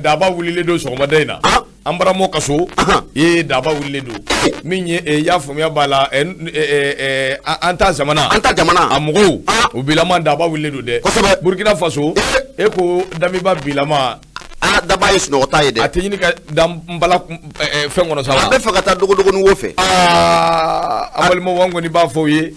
Daba wulilen don sɔgɔmada in na an baramɔ ka so ee daba wulilen don min ye i y'a faamuya b'a la an ta jamana an ta jamana a mɔgɔw u bilama daba wulilen don dɛ kosɛbɛ. Burkina Faso e ko Damiba bilama. Aa, daba ye sunɔgɔta ye dɛ. A tɛ ɲini ka da nbala fɛn kɔnɔ sa wa? A bɛ fɛ ka taa dogodogonin wo fɛ. Aa, an balimaw, an kɔni b'a fɔ u ye.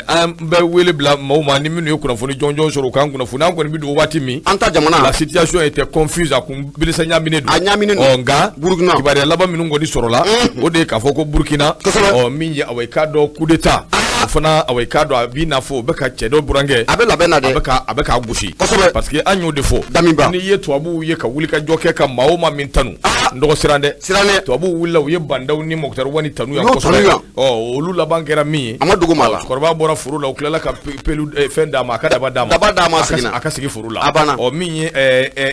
An bɛ wele bila maaw ma ni minnu ye kunnafoni jɔnjɔn sɔrɔ, u k'an kunnafoni. An kɔni bɛ don waati min, an ta jamana, la situation était confuse, a kun bilisa ɲaaminen don. A ɲaaminen don. Ɔ nka Burukina. Kibaruya laban minnu kɔni sɔrɔla, o de ye k'a fɔ ko Burukina, ɔ min ye, awa, i k'a dɔn, coup d'état o fana, awa, i k'a dɔn, a b'i n'a fɔ o bɛ ka cɛ dɔ burankɛ. A bɛ labɛn na a dɛ. bɛ k'a gosi. Parce que an y'o de fɔ. Damiba. N'i ye tubabuw ye ka wuli ka jɔ kɛ ka maa o maa min tanu, n dɔgɔ, siran dɛ. Siran dɛ. Tubabuw wulila, u ye Bah N'Daw ni Moctar Ouane tanu yan U y'o tanu kosɛbɛ. Yan. Ɔ olu laban kɛra min ye? A ma dogo maa la. Cɛkɔrɔba bɔra foro la, u tilala ka pelu fɛn d'a ma, a ka daba d'a ma. Daba d'a ma, a ka seginna. A ka sigi foro la. A banna. Ɔ min ye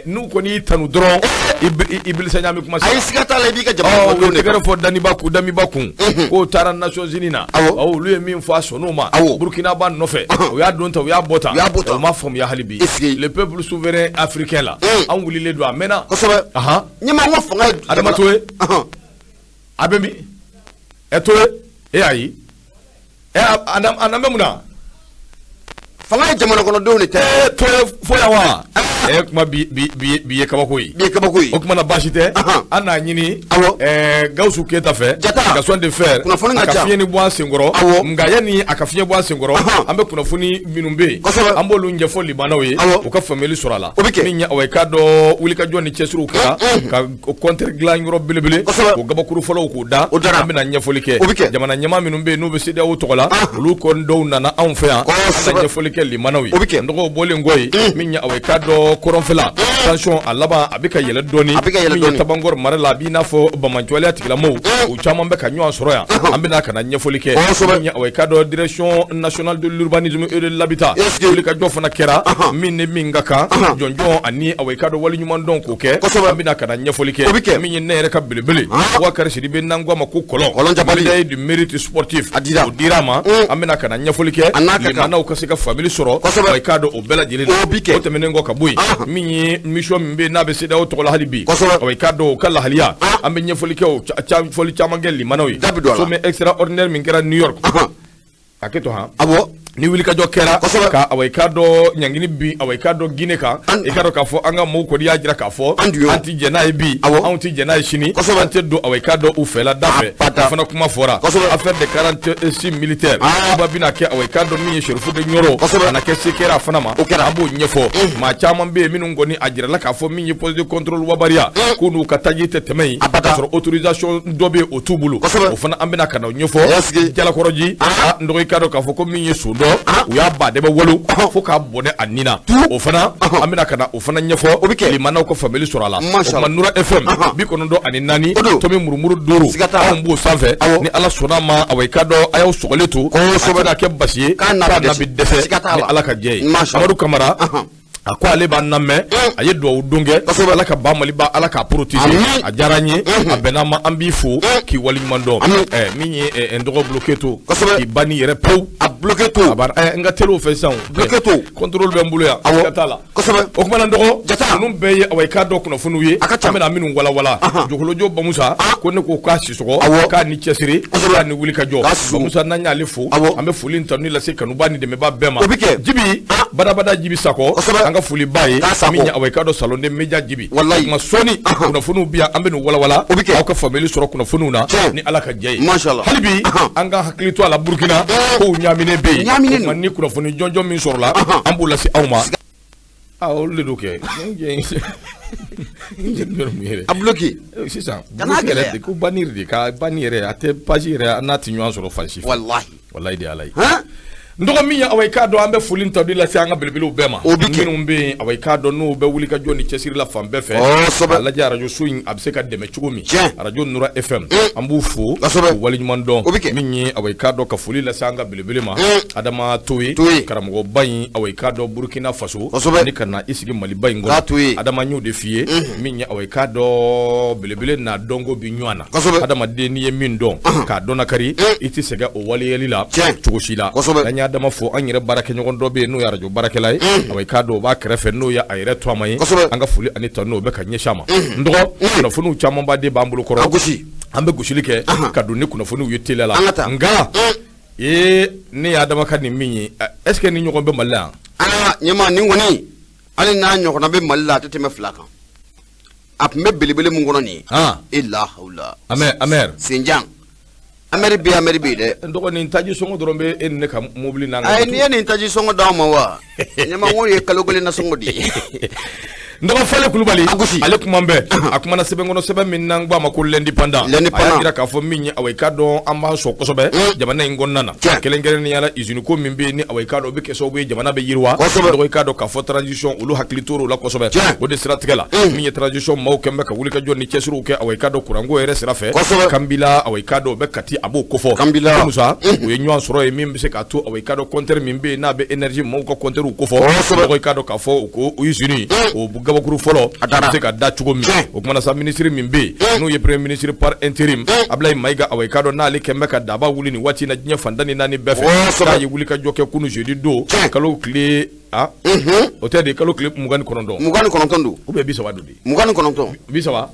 n'u kɔni y'i tanu dɔrɔn, i bilisa ɲami kuma. Ayi, siga t'a la, i b'i ka jamana Ɔ u kɔnɔdenw ye de kan. tɛgɛrɛ fɔ Daniba kun, Damiba kun, k'o taara Nations Unies na. Ɔ olu ye min fɔ, a sɔnn'o ma. Burkina b'a nɔfɛ, u y'a don ta, u y'a bɔ ta. U y'a bɔ ta. U ma faamuya hali bi. Est-ce que- Le peuple souverain africain la, an wulilen don a mɛnna. Ɲɛmaa, n ko fanga ye Adama Toye. A bɛ min? Ɛ, Toye, e ayi, ɛ an bɛ mun na? Fanga ye jamana kɔnɔdenw de tɛ. Ɛ, Toye, fo yan wa? Ɛ, kuma bi bi bi bi ye kabako ye. Bi ye kabako ye. O kuma na, baasi tɛ. An n'a ɲini Gawusu Keyita fɛ. Jata. Gaston de Fer. Kunnafoni ka a ka ca. fiɲɛ ni bɔ an senkɔrɔ. Nka yanni a ka fiɲɛ bɔ an senkɔrɔ, an bɛ kunnafoni minnu bɛ yen, an b'olu ɲɛfɔ limanaw ye, u ka faamuyali sɔrɔ a la. O bɛ kɛ. Min ye, awa, i k'a dɔn, wulikajɔ ni cɛsiriw kɛra ka compteur dilan yɔrɔ belebele, o gabakuru fɔlɔw k'o da. O dara. An bɛna ɲɛfɔli kɛ. O bɛ kɛ. Jamana ɲɛmaa minnu bɛ yen n'u bɛ CEDEAO tɔgɔ la, olu kɔni dɔw nana anw fɛ yan, an bɛna ɲɛfɔli kɛ limanaw ye. O bɛ kɛ. N dɔgɔw bɔlen kɔ yen, min ye, awa, i k'a dɔn, kɔrɔnfɛla tension a laban a bɛ ka yɛlɛ dɔɔni. A bɛ ka yɛlɛ Min ye dɔɔni. Tabankɔrɔ mara la, a b'i n'a fɔ banbaanciwaleya tigilamɔgɔw, u caman bɛ ka ɲɔgɔn sɔrɔ yan, an bɛna ka na ɲɛfɔli kɛ. Min ye, awa, i k'a dɔn, Direction nationale de l'urbanisme et de l'habitat, wulikajɔ fana kɛra min ni min ka kan, jɔnjɔn ani, awa, i k'a dɔn, waleɲuman dɔn k'o kɛ, an bɛna ka na ɲɛfɔli kɛ. O bɛ kɛ. Min ye ne yɛrɛ ka belebele Boubacar Sidibe, n'an ko a ma ko kɔlɔn Kɔlɔn jabali. Médaille du mérite sportif, A dira. o dira a ma. An bɛna ka na ɲɛfɔli kɛ. A n'a ka kan. Limanaw ka se ka faamuyali sɔrɔ, awa, i k'a dɔn, o bɛɛ lajɛlen na. O bi kɛ. O tɛmɛnen kɔ ka bɔ yen, min ye mission min bɛ yen n'a bɛ CEDEAO tɔgɔ la hali bi, awa, i k'a dɔn, o ka lahaliya, an bɛ ɲɛfɔli kɛ, o ɲɛfɔli caman kɛ limanaw ye. Da bɛ don a la. Sommet extraordinaire min kɛra New York, a kɛ to han. Ni wulikajɔ kɛra ka, awa, i k'a dɔn, ɲangini bi, awa, i k'a dɔn, Guinée kan, i k'a dɔn k'a fɔ an ka maaw kɔni y'a jira k'a fɔ An dun y'o. an ti jɛn n'a ye bi, anw ti jɛn n'a ye sini, an tɛ don, awa, i k'a dɔn, u fɛla da fɛ. Abada. O fana kuma fɔra. Affaire de 46 militaires, kuma bɛna kɛ, awa, i k'a dɔn, min ye Chérifou de Nioro, a na kɛ se kɛra a fana ma, an b'o ɲɛfɔ. Maa caman bɛ yen minnu kɔni a jirala k'a fɔ min ye poste de contrôle Wabariya, k'u n'u ka taji tɛ tɛmɛ yen k'a sɔrɔ autorisation dɔ bɛ yen, o t'u bolo. O fana, an bɛna ka na o ɲɛfɔ. Jalakɔrɔji, a n dɔgɔ, i k'a dɔn k'a fɔ ko min ye so dɔ, u y'a baden bɛ walo fo k'a bɔnɛ a nin na. O fana, an bɛna ka na o fana ɲɛfɔ. O bɛ kɛ. Limanaw ka faamuyali sɔrɔ a la. O Masha tuma, Nura FM 94 tomi murumuru 5, Siga t'a la. anw b'o sanfɛ. Ni Ala sɔnna a ma, awa, i k'a dɔn, a y'aw sɔgɔlen to, a tɛna kɛ basi ye K'a n'a bɛ k'a n'a bɛ dɛsɛ, Siga t'a ni la. Ala ka jɛ ye. Masha Amadu Kamara, a ko ale b'an lamɛn, a ye duwawu don kɛ, Ala ka ba Maliba, Ala k'a protéger. Amin. A diyara n ye, a bɛn'a ma, an b'i fo k'i waleɲuman dɔn. Amin. Ɛ, min ye n dɔgɔ bloqué to, k'i ba ni yɛrɛ pewu. A bloqué to. A banna. Ɛ, n ka teliw fɛ sisan o. Bloqué to. Contrôle bɛ n bolo yan. Siga t'a la. O kuma na, n dɔgɔ, ninnu bɛɛ ye, awa, i k'a dɔn, kunnafoniw ye, A ka ca. an bɛna minnu walawala. Jogolojo Bamusa ko ne ko k'a sisɔgɔ, k'a ni cɛsiri, k'a ni wuli ka jɔ. K'a sisɔgɔ. Bamusa, n'an y'ale fo, an bɛ foli ni tanuni lase kanuba ni dɛmɛba bɛɛ ma. O bɛ kɛ. Jibi badabada, Jibi Sakɔ, an ka foli ba ye. K'a Sakɔ. Min ye, awa, i k'a dɔn, salon de média Jibi. Walayi. O kuma sɔɔni, kunnafoniw bɛ yan, an bɛ n'u walawala. O bɛ kɛ. Aw ka faamuyali sɔrɔ kunnafoniw na, Tiɲɛ. ni Ala ka jɛ ye. Masha Allah. Hali bi, an ka hakili to a la, Burukina kow ɲaaminen bɛ yen. Ɲaaminen O tuma, ni kunnafoni jɔnjɔn min sɔrɔla, an b'o lase aw ma. Aa, olu de don kɛ. A bloqué. Sisan Kan'a bloqué yɛrɛ gɛlɛya. de ko bannir de ka banni yɛrɛ, a tɛ page yɛrɛ, an n'a tɛ ɲɔgɔn sɔrɔ fan si fɛ. Walahi. Walahi de Ala ye. Han? N dɔgɔ, min ye, awa, i k'a dɔn, an bɛ foli ni tanuni lase an ka belebelew bɛɛ ma. O bɛ kɛ. Minnu bɛ yen, awa, i k'a dɔn, n'u bɛ wuli ka jɔ ni cɛsiri la fan bɛɛ fɛ. Kosɛbɛ. K'a lajɛ arajo so in a bɛ se ka dɛmɛ cogo min. Tiɲɛ. Arajo Nura FM. An b'u fo. Kosɛbɛ. K'u waleɲuman dɔn. O bɛ kɛ. Min ye, awa, i k'a dɔn, ka foli lase an ka belebele ma. Adama Toye. Toye. Karamɔgɔba in, awa, i k'a dɔn, Burukina Faso. Kosɛbɛ. Ni ka na i sigi Maliba in kɔnɔ. K'a Toye. Adama, n y'o de f'i ye. Min ye, awa, i k'a dɔn, belebele n'a dɔnko bi ɲɔgɔn na. Kosɛbɛ. Adamaden, n'i ye min dɔn, k'a dɔn nakari, i tɛ sɛgɛn o waleyali la Tiɲɛ. cogo si la. Kosɛbɛ. N'an y'a Adama fo an yɛrɛ baarakɛɲɔgɔn dɔ bɛ yen n'o ye arajo baarakɛla ye awa i k'a dɔn o b'a kɛrɛfɛ n'o ye a yɛrɛ to a ma ye an ka foli ani tanu o bɛ ka ɲɛsin a ma n dɔgɔ kunnafoniw camanba de b'an bolo kɔrɔ an bɛ gosili kɛ ka don ni kunnafoniw ye teliya la nka ee ne ye Adama ka nin min ye est ce que ni ɲɔgɔn bɛ Mali la yan? Aa ɲɛma nin kɔni hali n'a ɲɔgɔnna bɛ Mali la a tɛ tɛmɛ 2 kan. A tun bɛ belebele mun kɔnɔ nin ye e la hawula Amer senjan Ameri bɛ Ameri bɛ dɛ n dɔgɔ nin taji sɔngɔ dɔrɔn bɛ e ni ne ka mobili n'an ka ayi n'i ye nin taji sɔngɔ d'anw ma wa ɲɛma n ko ye kalo kelen na sɔngɔ de ye. N dɔgɔ Fale Kulubali ale kuma bɛɛ a kumana sɛbɛn kɔnɔ sɛbɛn min n'an ko a ma ko l'Indépendant a y'a jira k'a fɔ min ye awa i k'a dɔn an b'an sɔn kosɛbɛ jamana in kɔnɔna na kɛrɛnkɛrɛnnenya la usine ko min bɛ yen ni awa i k'a dɔn o bɛ kɛ sababu ye jamana bɛ yiriwa dɔgɔ i k'a dɔn k'a fɔ transition olu hakili tor'o la kosɛbɛ o de siratigɛ la min ye transition maaw kɛn bɛ ka wulikajɔ ni cɛsiriw kɛ awa i k'a dɔn kuranko yɛrɛ sira fɛ Kanbila awa i k'a dɔn o bɛ Kati a b'o kofɔ Kanbila Musa u ye ɲɔgɔn sɔrɔ yen min bɛ se k'a to awa i k'a dɔn compteur min bɛ yen n'a bɛ énergie maaw ka compteur kofɔ dɔgɔ i k'a dɔn k'a fɔ o ko usine o gabakuru fɔlɔ a bɛ se ka da cogo min o kumana sa minisiri min bɛ yen n'o ye premier ministre par intérim Ablaye Mayiga awa i k'a dɔn n'ale kɛn bɛ ka daba wuli nin waati in na diɲɛ fan tan ni naani bɛɛ fɛ k'a ye wulikajɔ kɛ kunu jeudi don kalo tile o tɛ de kalo tile 29 29 don ou bien 30 don de 29 30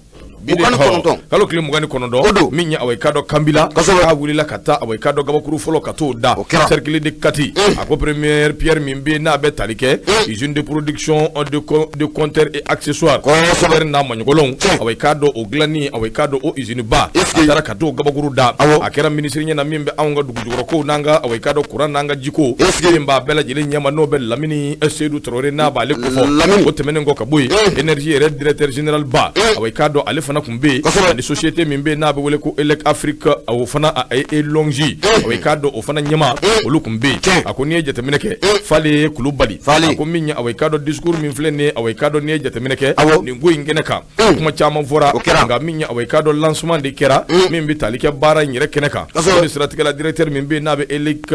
29 kalo tile 29 min ye awa i k'a dɔn Kanbila k'a wulila ka taa awa i k'a dɔn gabakuru fɔlɔ ka t'o da cercle de Kati a ko première pierre min bɛ yen n'a bɛ tali kɛ usine de production de compteurs et accessoires compteur n'a maɲɔgɔnw awa i k'a dɔn o dilanni awa i k'a dɔn o usine ba a taara ka t'o gabakuru da a kɛra minisiri ɲɛna min bɛ anw ka dugujukɔrɔkow n'an ka awa i k'a dɔn courant n'an ka jiko min b'a bɛɛ lajɛlen ɲɛma n'o bɛ Lamini Seydou Traoré n'a b'ale kofɔ o tɛmɛnen kɔ ka bɔ yen énergie yɛrɛ directeur général ba awa i k'a dɔn ale fana tun bɛ yen ani société min bɛ yen n'a bɛ wele ko Elec Afrique o fana a Longi awa i k'a dɔn o fana ɲɛmaa olu tun bɛ yen a ko n'i ye jateminɛ kɛ Fale Kulubali a ko min ye awa i k'a dɔn discours min filɛ nin ye awa i k'a dɔn n'i ye jateminɛ kɛ nin ko in kɛnɛ kan kuma caman fɔra nka min ye awa i k'a dɔn lancement de kɛra min bɛ tali kɛ baara in yɛrɛ kɛnɛ kan o de siratigɛ la directeur min bɛ yen n'a bɛ Elec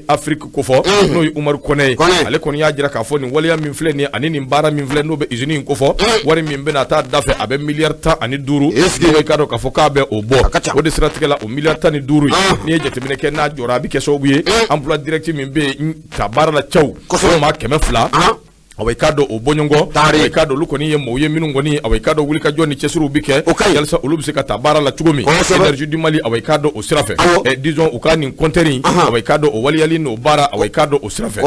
Afrique kofɔ n'o ye Umaru Kɔnɛ ye ale kɔni y'a jira k'a fɔ nin waleya min filɛ nin ye ani nin baara min filɛ n'o bɛ usine in kofɔ wari min bɛna taa da fɛ a bɛ miliyari 15 i k'a dɔn k'a fɔ k'a bɛ o bɔ o de siratigɛ la o miliyari 15 n'i ye jateminɛ kɛ n'a jɔra a bɛ kɛ sababu ye emploi direct min bɛ yen ta baara la cɛw o maa 200 awa i k'a dɔn o bɔɲɔgɔn awa i k'a dɔn olu kɔni ye maaw ye minnu kɔni awa i k'a dɔn wulikajɔ ni cɛsiriw bɛ kɛ yalisa olu bɛ se ka taa baara la cogo min énergie du Mali awa i k'a dɔn o sira fɛ disons u ka nin compteur in awa i k'a dɔn o waleyali n'o baara awa i k'a dɔn o sira fɛ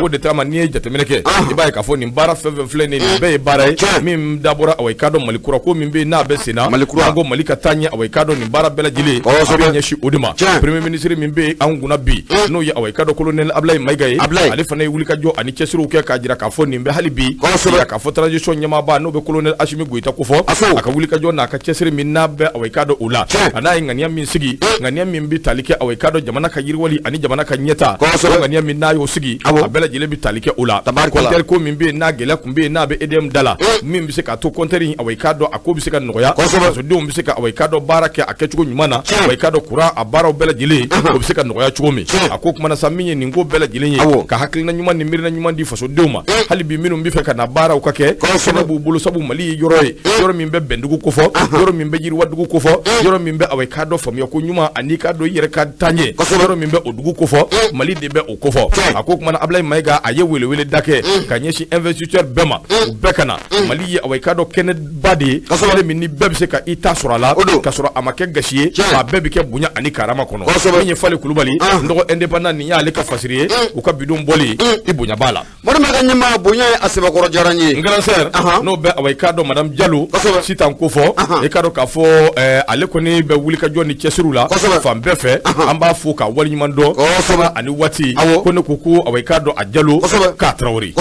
o de taama n'i ye jateminɛ kɛ i b'a ye k'a fɔ nin baara fɛn fɛn filɛ nin nin bɛɛ ye baara ye min dabɔra awa i k'a dɔn Mali kura ko min bɛ yen n'a bɛ sen na an ko Mali ka taa ɲɛ awa i k'a dɔn nin baara bɛɛ lajɛlen a bɛ ɲɛsin o de ma premier ministre min bɛ yen an kunna bi n'o ye awa i k'a dɔn colonel Ablaye Mayiga ye ale fana ye wulikajɔ ani cɛsiriw kɛ k'a jira k'a fɔ nin bɛ hali bi k'a fɔ transition ɲɛmaaba n'o bɛ colonel Assimi Goïta kofɔ a ka wulikajɔ n'a ka cɛsiri min n'a bɛ awa i k'a dɔn o la a n'a ye ŋaniya min sigi ŋaniya min bɛ tali kɛ awa i k'a dɔn jamana ka yiriwali ani jamana ka ɲɛta o ŋaniya min n'a y'o sigi a bɛɛ lajɛlen bɛ tali kɛ o la compteur ko min bɛ yen n'a gɛlɛya tun bɛ yen n'a bɛ EDM da la min bɛ se k'a to compteur in awa i k'a dɔn a ko bɛ se ka nɔgɔya fasodenw bɛ se ka awa i k'a dɔn baara kɛ a kɛcogo ɲuman na awa i k'a dɔn courant a baaraw bɛɛ lajɛlen o bɛ se ka nɔgɔya cogo min a ko kumana sa min ye nin ko bɛɛ lajɛlen ye ka hakilina ɲuman ni miirina ɲuman di fasodenw ma hali bi minnu bɛ fɛ ka na baaraw ka kɛ kɛnɛ b'u bolo sabu Mali ye yɔrɔ ye yɔrɔ min bɛ bɛndugu kofɔ yɔrɔ min bɛ yiriwadugu kofɔ yɔrɔ min bɛ awa i k'a dɔn faamuya ko ɲuman ani k'a dɔn i yɛrɛ ka taaɲɛ yɔrɔ min bɛ o dugu kofɔ Mali de bɛ o kofɔ a ko kumana Ablaye Mayiga a ye welewele da kɛ ka ɲɛsin investisseur bɛɛ ma u bɛɛ ka na Mali ye awa i k'a dɔn kɛnɛba de ye kɛnɛ min ni bɛɛ bɛ se ka i ta sɔrɔ a la ka sɔrɔ a ma kɛ gasi ye a bɛɛ bɛ kɛ bonya ani karama kɔnɔ min ye Fale Kulubali n dɔgɔ indépendant nin y'ale ka fasiri ye u ka bidon bɔli i bonya b'a la Mɔgɔ min ka ɲɛmaa bonya ye a sɛbɛkɔrɔ diyara n ye n grand sœur n'o bɛ awa i k'a dɔn madame Jalo Sitan kofɔ i k'a dɔn k'a fɔ ale kɔni bɛ wulikajɔ ni cɛsiriw la fan bɛɛ fɛ an b'a fo k'a waleɲuman dɔn ani waati ko ne ko awa i k'a dɔn a Jalo k'a Tarawele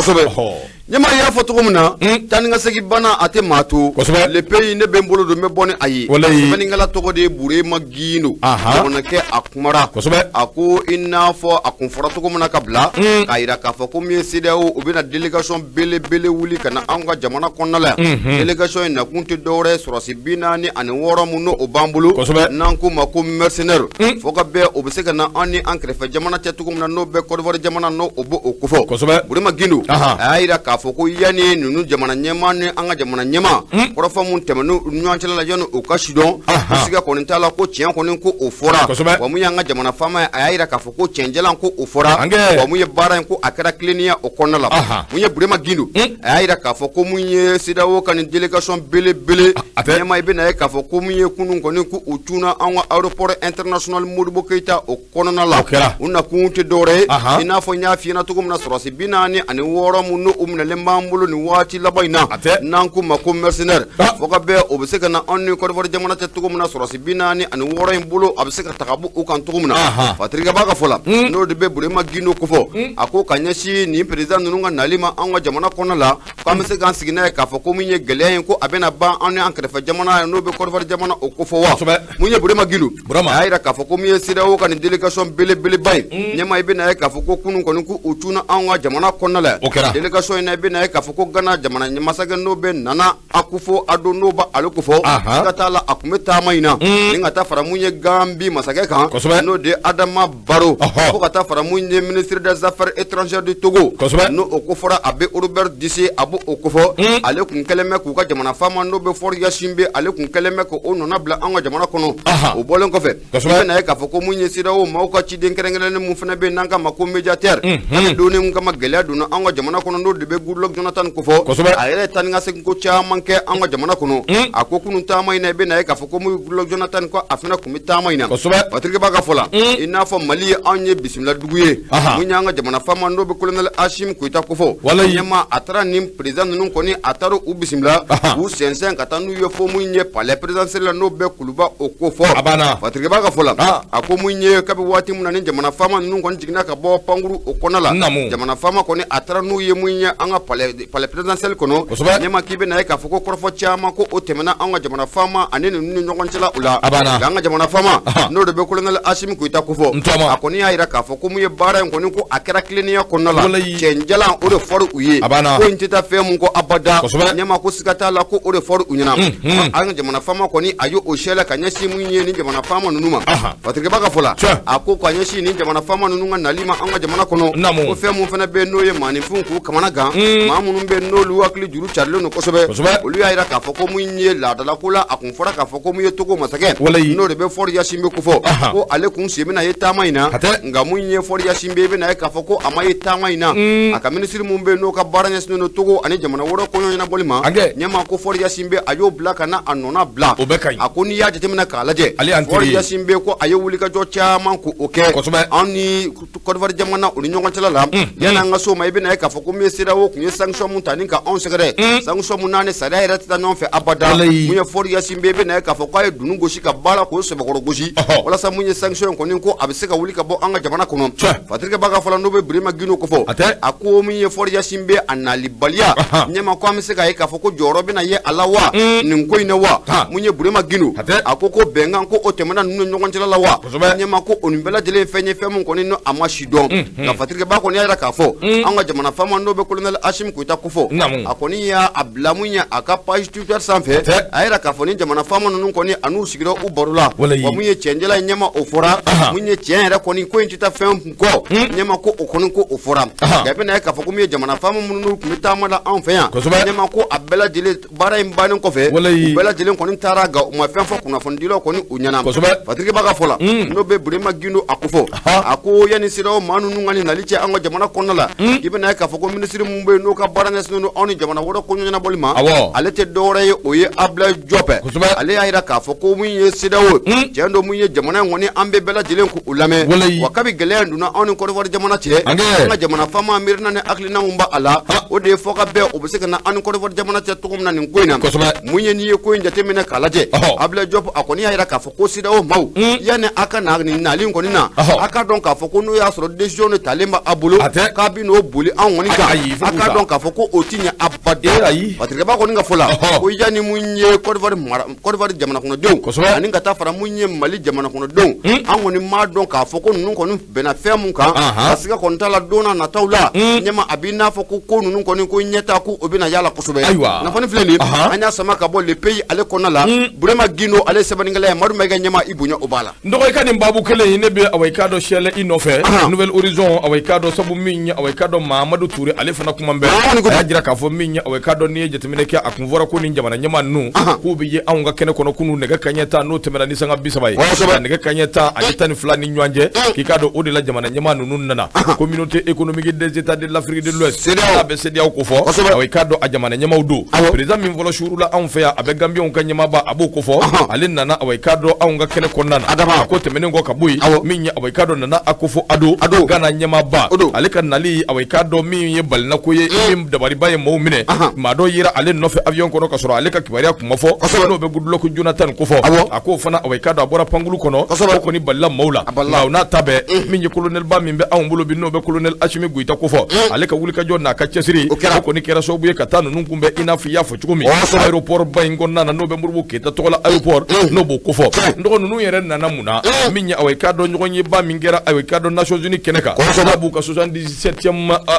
ɲɛmaa y'a fɔ cogo min na taa ni ka segin bana a tɛ maa to le pays ne bɛ n bolo don n bɛ bɔ ni a ye sɛbɛnnikɛla tɔgɔ de ye Burema Gindo jamanakɛ a kumara a ko i n'a fɔ a kun fɔra cogo min na ka bila k'a yira k'a fɔ ko min ye CEDEAO u bɛna délégation belebele wuli ka na anw ka jamana kɔnɔna la yan délégation in nakun tɛ dɔwɛrɛ ye sɔrɔdasi 46 mun n'o b'an bolo n'an k'o ma ko mercenaire fo ka bɛn o bɛ se ka na an ni an kɛrɛfɛ jamana cɛ cogo min na n'o bɛ Côte d'Ivoire jamana n'o b'o kofɔ Burema Gindo a y'a yira k'a k'a fɔ ko yanni ninnu jamana ɲɛmaa ni an ka jamana ɲɛmaa kɔrɔfɔ mun tɛmɛn'u ɲɔgɔn cɛla la yanni u ka sidɔn ko siga kɔni t'a la ko tiɲɛ kɔni ko o fɔra wa mun y'an ka jamana faama ye a y'a jira k'a fɔ ko tiɲɛjalan ko o fɔra wa mun ye baara in ko a kɛra tilennenya o kɔnɔna la mun ye Burema Gindo a y'a jira k'a fɔ ko mun ye CEDEAO ka nin délégation belebele ɲɛmaa i bɛna ye k'a fɔ ko mun ye kunun kɔni ko u cunna an ka aéroport international Modibo Keyita o kɔnɔna la u nakun tɛ dɔwɛrɛ ye i n'a fɔ n y'a f'i ɲɛna cogo min na sɔrɔdasi 46 mun n'u minɛlen b'an bolo nin waati laban in na n'an k'u ma ko mercenaire fo ka bɛn o bɛ se ka na anw ni Côte d'Ivoire jamana cɛ cogo min na sɔrɔdasi 46 in bolo a bɛ se ka ta ka bɔ u kan cogo min na Patrick b'a ka fɔ la n'o de bɛ Burema Gindo kofɔ a ko ka ɲɛsin nin président ninnu ka nali ma an ka jamana kɔnɔna la k'an bɛ se k'an sigi n'a ye k'a fɔ ko min ye gɛlɛya in ko a bɛna ban an ni an kɛrɛfɛ jamana n'o bɛ Côte d'Ivoire jamana o kofɔ wa mun ye Burema Gindo a y'a jira k'a fɔ ko min ye CEDEAO ka nin délégation belebeleba ye ɲɛmaa i bɛna ye k'a fɔ ko kunun kɔni ko u cunna anw ka jamana kɔnɔna la délégation in na i bɛna ye k'a fɔ ko Ghana jamana masakɛ n'o bɛ Nana Akufo-Addo n'o b'ale kofɔ siga t'a la a tun bɛ taama in na ni ka taa fara mun ye Gambie masakɛ kan n'o de ye Adama Barrow fo ka taa fara mun ye ministre des affaires étrangères du Togo n'o o kofɔra a bɛ Robert Disse a b'o kofɔ ale kun kɛlen bɛ k'u ka jamana faama n'o bɛ Faure Gnassingbé ale kun kɛlen bɛ k'o nɔna bila an ka jamana kɔnɔ o bɔlen kɔfɛ i bɛna ye k'a fɔ ko mun ye CEDEAO maaw ka ciden kɛrɛnkɛrɛnnen mun fana bɛ yen n'an k'a ma ko médiateur ale donni mun kama gɛlɛya donna an ka jamana kɔnɔ n'o de bɛ Goodluck Jonathan kofɔ a yɛrɛ ye taa ni ka segin ko caman kɛ an ka jamana kɔnɔ a ko kunun taama in na i bɛna ye k'a fɔ ko mun ye Goodluck Jonathan ko a fana kun bɛ taama in na Patrick b'a ka fɔ la i n'a fɔ Mali ye anw ye bisimila dugu ye mun y'an ka jamana faama n'o bɛ colonel Assimi Goïta kofɔ ɲɛmaa a taara nin président ninnu kɔni a taara u bisimila k'u sɛnsɛn ka taa n'u ye fo mun ye palais présidentiel la n'o bɛ Kuluba o kofɔ Patrick b'a ka fɔ la a ko mun ye kabi waati min na ni jamana faama ninnu kɔni jiginna ka bɔ pankuru o kɔnɔ la jamana faama kɔni a taara n'u ye mun ye an ka palais présidentiel kɔnɔ ɲɛmaa k'i bɛna ye k'a fɔ ko kɔrɔfɔ caman ko o tɛmɛna an ka jamana faama ani ninnu ni ɲɔgɔn cɛla o la nka an ka jamana faama n'o de bɛ colonel Assimi Goïta kofɔ a kɔni y'a jira k'a fɔ ko mun ye baara in kɔni ko a kɛra tilennenya kɔnɔna la cɛnjalan o de fɔra u ye ko in tɛ taa fɛn mun kɔ abada ɲɛmaa ko siga t'a la ko o de fɔra u ɲɛna an ka jamana faama kɔni a ye o sɛlɛ ka ɲɛsin mun ye ni jamana faama ninnu ma Patrick b'a ka fɔ la a ko ka ɲɛsin ni jamana faama ninnu ka nali ma an ka jamana kɔnɔ ko fɛn mun fana bɛ yen n'o ye maaninfinw k'u kamana gan maa minnu bɛ yen n'olu hakili juru carilen don kosɛbɛ olu y'a jira k'a fɔ ko mun ye laadalako la a kun fɔra k'a fɔ ko mun ye Togo masakɛ n'o de bɛ Faure Gnassingbé kofɔ ko ale kun sen bɛna ye taama in na nka mun ye Faure Gnassingbé i bɛna ye k'a fɔ ko a ma ye taama in na a ka minisiri mun bɛ yen n'o ka baara ɲɛsinnen don Togo ani jamana wɛrɛ kɔɲɔ ɲɛnabɔli ma ɲɛmaa ko Faure Gnassingbé a y'o bila ka na a nɔna bila a ko n'i y'a jateminɛ k'a lajɛ Faure Gnassingbé ko a ye wulikajɔ caman k'o kɛ anw ni Côte d'Ivoire jamana o ni ɲɔgɔn cɛla la yanni an ka s'o ma i bɛna ye k'a fɔ ko min ye CEDEAO kun ye sanction mun ta ni ka anw sɛgɛrɛ sanction mun n'a ni sariya yɛrɛ tɛ taa ɲɔgɔn fɛ abada mun ye Faure Gnassingbé i bɛna ye k'a fɔ k'a ye dunun gosi ka baara k'o sɛbɛkɔrɔ gosi walasa mun ye sanction in kɔni ko a bɛ se ka wuli ka bɔ an ka jamana kɔnɔ Patrick b'a ka fɔ la n'o bɛ Burema Gindo kofɔ a ko min ye Faure Gnassingbé a nalibaliya ɲɛma ko an bɛ se k'a ye k'a fɔ ko jɔyɔrɔ bɛna ye a la wa nin ko in na wa mun ye Burema Gindo a ko ko bɛnkan ko o tɛmɛna ninnu ni ɲɔgɔn cɛla la wa ɲɛma ko o nin bɛɛ lajɛlen fɛn ye fɛn mun kɔni a ma si dɔn nka Patrick ba kɔni y'a jira k'a fɔ an ka jamana faama n'o bɛ colonel Assimi Goïta kofɔ a kɔni y'a bila mun ye a ka page Twitter sanfɛ a y'a jira k'a fɔ ni jamana faama ninnu kɔni a n'u sigira u baro la wa mun ye cɛnjɛla ye ɲɛma o fɔra mun ye tiɲɛ yɛrɛ kɔni ko in tɛ taa fɛn kɔ ɲɛma ko o kɔni ko o fɔra nka i bɛna ye k'a fɔ ko mun ye jamana faama minnu tun bɛ taama la anw fɛ yan ɲɛma ko a bɛɛ lajɛlen baara in bannen kɔfɛ u bɛɛ lajɛlen kɔni taara nka u ma fɛn fɔ kunnafonidilaw kɔni u ɲɛna Patrick b'a ka fɔ la n'o bɛ Burema Gindo a kofɔ a ko yanni CEDEAO maa ninnu ka nin nali cɛ an ka jamana kɔnɔna la i bɛna ye k'a fɔ ko minisiri mun bɛ yen n'o ka baara ɲɛsinnen don anw ni jamana wɛrɛ koɲɛ ɲɛnabɔli ma ale tɛ dɔwɛrɛ ye o ye Abdoulaye Diop ale y'a jira k'a fɔ ko mun ye CEDEAO tiɲɛ don mun ye jamana in kɔni an bɛ bɛɛ lajɛlen k'u lamɛn wa kabi gɛlɛya in donna anw ni Côte d'Ivoire jamana cɛ an ka jamana faama miirina ni hakilina mun b'a la o de ye fɔ ka bɛn o bɛ se ka na an ni Côte d'Ivoire jamana cɛ cogo min na nin ko in na mun ye n'i ye ko in jateminɛ k'a lajɛ Abdoulaye Diop a kɔni y'a jira k'a fɔ ko CEDEAO maaw yanni a ka na nin nali in kɔni na a ka dɔn k'a fɔ ko n'o y'a sɔrɔ décision de talen b'a bolo k'a bɛ n'o boli anw kɔni kan a ka dɔn k'a fɔ ko o ti ɲɛ abada Patrick ba kɔni ka fɔ la ko yanni mun ye Côte d'Ivoire jamana kɔnɔdenw ani ka taa fara mun ye Mali jamana kɔnɔdenw an kɔni m'a dɔn k'a fɔ ko ninnu kɔni bɛnna fɛn mun kan ka siga kɔni t'a la don n'a nataw la ɲɛma a b'i n'a fɔ ko ko ninnu kɔni ko ɲɛta ko o bɛna y'a la kosɛbɛ kunnafoni filɛ nin an y'a sama ka bɔ Le Pays ale kɔnɔna la Burema Gindo ale sɛbɛnnikɛla ye Madu Mayiga ɲɛma i bonya o b'a la n dɔgɔ i ka nin baabu kelen in ne bɛ awa i k'a dɔn sɛlɛ i nɔfɛ Nouvel Horizon awa i k'a dɔn sabu min ye awa i k'a dɔn Mahamadu Ture ale fana kuma kuma bɛɛ a y'a jira k'a fɔ min ye awa i k'a dɔn n'i ye jateminɛ kɛ a kun fɔra ko nin jamana ɲɛmaa ninnu k'u bɛ ye anw ka kɛnɛ kɔnɔ kunun nɛgɛ kanɲɛ 10 n'o tɛmɛna ni sanga 30 ye nɛgɛ kanɲɛ 10 ani 12 ni ɲɔgɔn cɛ k'i k'a dɔn o de la jamana ɲɛmaa ninnu nana Communauté économique des États de l'Afrique de l'Ouest n'a bɛ CEDEAO ko fɔ awa i k'a dɔn a jamana ɲɛmaaw don président min fɔlɔ suurula anw fɛ yan a bɛ Gambiyɛnw ka ɲɛmaaba a b'o ko fɔ ale nana awa i k'a dɔn anw ka kɛnɛ kɔnɔna na a ko tɛmɛnen kɔ ka bɔ yen min ye awa i k'a dɔn Nana Akufo-Addo Ghana ɲɛmaaba ale ka nali awa i k'a dɔn min ye balinako ye min dabaliba ye maaw minɛ maa dɔ yera ale nɔfɛ avion kɔnɔ ka sɔrɔ ale ka kibaruya kun ma fɔ n'o bɛ Goodluck Jonathan ko fɔ a k'o fana awa i k'a dɔn a bɔra pankulu kɔnɔ o kɔni balila maaw la nka o n'a ta bɛɛ min ye colonel ba min bɛ anw bolo bi n'o bɛ colonel Assimi Goïta ko fɔ ale ka wulikajɔ n'a ka cɛsiri o kɔni kɛra sababu ye ka taa ninnu kunbɛn i n'a fɔ i y'a fɔ cogo min aéroport ba in kɔnɔna na n'o bɛ Modibo Keyita tɔgɔ la aéroport n'o b'o ko fɔ n dɔgɔ ninnu yɛrɛ nana mun na min ye awa i k'a dɔn ɲɔgɔn ye ba min kɛra awa i k'a dɔn Nations Unies kɛnɛ kan n'a b'u ka 77e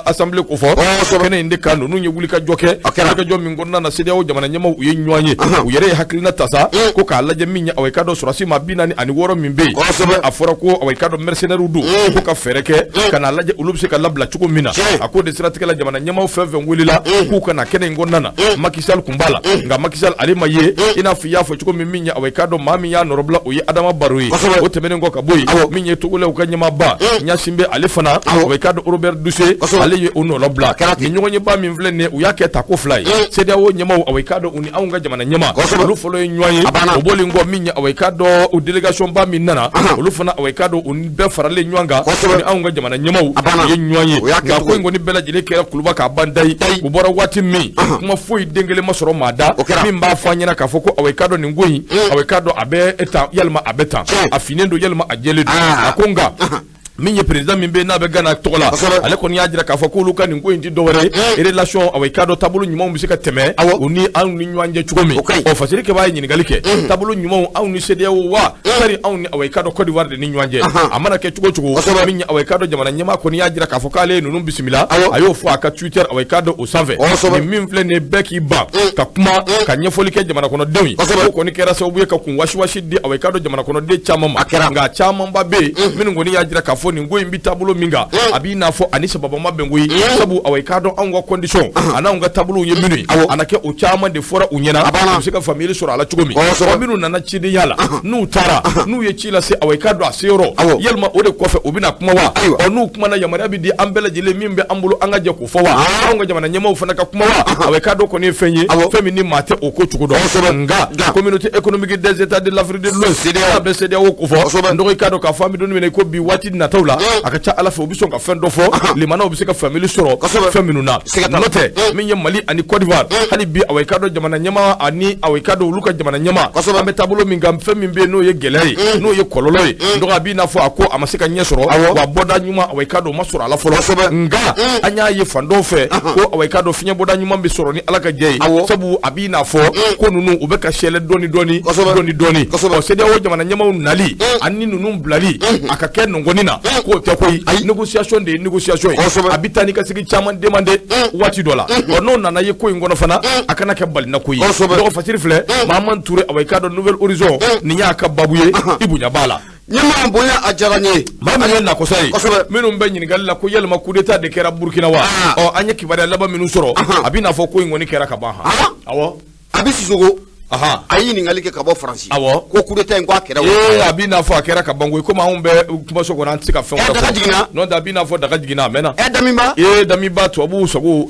assemblée ko fɔ kɛnɛ in de kan ninnu ye wulikajɔ kɛ wulikajɔ min kɔnɔna na CEDEAO jamana ɲɛmaaw u ye ɲɔgɔn ye u yɛrɛ ye hakilina ta sa ko k'a lajɛ min ye awa i k'a dɔn sɔrɔdasi maa 46 min bɛ yen a fɔra ko awa i k'a dɔn mercenaires don ko ka fɛɛrɛ kɛ ka n'a lajɛ olu bɛ se ka labila cogo min na a ko de siratigɛ la jamana ɲɛmaaw fɛn fɛn welela k'u ka na kɛnɛ in kɔnɔna na Macky Sall kun b'a la nka Macky Sall ale ma ye i n'a fɔ i y'a fɔ cogo min min ye awa i k'a dɔn maa min y'a nɔrɔbila o ye Adama Barrow ye o tɛmɛnen kɔ ka bɔ yen min ye Togolɛw ka ɲɛmaaba Gnassingbé ale fana awa i k'a dɔn Robert Dussey ale ye o nɔrɔbila nin ɲɔgɔnyeba min filɛ nin ye u y'a kɛ tako 2 ye CEDEAO ɲɛmaaw awa i k'a dɔn u ni anw ka jamana ɲɛmaa olu fɔlɔ ye ɲɔgɔn ye o bɔlen kɔ min ye awa i k'a dɔn o délégation ba min nana olu fana awa i k'a dɔn u ni bɛɛ faralen ɲɔgɔn kan ni anw ka jamana ɲɛmaaw u ye ɲɔgɔn ye nka ko in kɔni bɛɛ lajɛlen kɛra kuluba k'a ban dayi u bɔra waati min kuma foyi den kelen ma sɔrɔ maa da min b'a fɔ an ɲɛna k'a fɔ ko awa i k'a dɔn nin ko in awa i k'a dɔn a bɛ tan yalima a bɛ tan a finnen don yalima a jɛlen don a ko nka min ye président min bɛ n'a bɛ Ghana tɔgɔ la ale kɔni y'a jira k'a fɔ k'olu ka nin ko in tɛ dɔwɛrɛ ye relation awa i k'a dɔn taabolo ɲumanw bɛ se ka tɛmɛ u ni anw ni ɲɔgɔn cɛ cogo min ɔ Fasiri Keba ye ɲininkali kɛ taabolo ɲumanw anw ni CEDEAO wa sari anw ni awa i k'a dɔn Côte d'Ivoire de ni ɲɔgɔn cɛ a mana kɛ cogo cogo min ye awa i k'a dɔn jamana ɲɛmaa kɔni y'a jira k'a fɔ k'ale ye ninnu bisimila a y'o fɔ a ka Twitter awa i k'a dɔn o sanfɛ nin min filɛ nin ye bɛɛ k'i ban ka kuma ka ɲɛfɔli kɛ jamana kɔnɔdenw ye o kɔni kɛra sababu ye ka kun wasiwasi di awa i k'a dɔn jamana kɔnɔden caman ma nka camanba bɛ yen minnu kɔni y'a jira k'a fɔ nin ko in bɛ taabolo min kan a b'i n'a fɔ ani sababa ma bɛn koyi sabu awa i k'a dɔn anw ka condition a n'anw ka taabolow ye minnu ye a na kɛ o caman de fɔra u ɲɛna u bɛ se ka faamuyali sɔrɔ a la cogo min minnu nana cidenya la n'u taara n'u ye ci lase awa i k'a dɔn a seyɔrɔ yalima o de kɔfɛ u bɛna kuma wa ɔ n'u kumana yamaruya bɛ di an bɛɛ lajɛlen min bɛ an bolo an ka jɛ k'o fɔ wa anw ka jamana ɲɛmaaw fana ka kuma wa awa i k'a dɔn kɔni ye fɛn ye fɛn min ni maa tɛ o ko cogo dɔn nka Communauté économique des États de l'Afrique de l'Ouest n'a bɛ CEDEAO ko fɔ n dɔgɔ i k'a dɔn k'a fɔ an bɛ don min na i ko bi waati nataw la a ka ca Ala fɛ u bɛ sɔn ka fɛn dɔ fɔ limanaw bɛ se ka faamuyali sɔrɔ fɛn minnu na n'o tɛ min ye Mali ani Côte d'Ivoire hali bi awa i k'a dɔn jamana ɲɛmaa ani awa i k'a dɔn olu ka jamana ɲɛmaa an bɛ taabolo min kan fɛn min bɛ yen n'o ye gɛlɛya ye n'o ye kɔlɔlɔ ye n dɔgɔ a b'i n'a fɔ a ko a ma se ka ɲɛ sɔrɔ wa bɔda ɲuman awa i k'a dɔn o ma sɔrɔ a la fɔlɔ nka an y'a ye fan dɔw fɛ ko awa i k'a dɔn fiɲɛ bɔda ɲuman bɛ sɔrɔ ni Ala ka jɛ ye sabu a b'i n'a fɔ ko ninnu u bɛ ka sɛlɛ dɔɔni dɔɔni dɔɔni dɔɔni ɔ CEDEAO jamana ɲɛmaaw nali ani ninnu bilali a ka kɛ nɔngɔnni na k'o tɛ koyi négociation de ye négociation ye a bɛ taa ni ka segin caman demande waati dɔ la ɔ n'o nana ye ko in kɔnɔ fana a kana kɛ balina ko ye dɔgɔ Fasiri filɛ Mahamani Ture awa i k'a dɔn Nouvel Horizon nin y'a ka babu ye i bonya b'a la. Ɲɛmaa bonya a diyara n ye. Maa min ye nakɔsa ye minnu bɛ ɲininkali la ko yalima coup d'état de kɛra Burukina wa ɔ an ye kibaruya laban minnu sɔrɔ a b'i n'a fɔ ko in kɔni kɛra ka ban awɔ. A bɛ Sisoko a ye ɲininkali kɛ ka bɔ Faransi ko coup d'état in ko a kɛra wa a b'i n'a fɔ a kɛra ka ban koyi komi anw bɛ kumaso kɔnɔ an tɛ se ka fɛn wɛrɛ fɔ daga jiginna n'o tɛ a b'i n'a fɔ daga jiginna a mɛnna Damiba Damiba tubabuw sago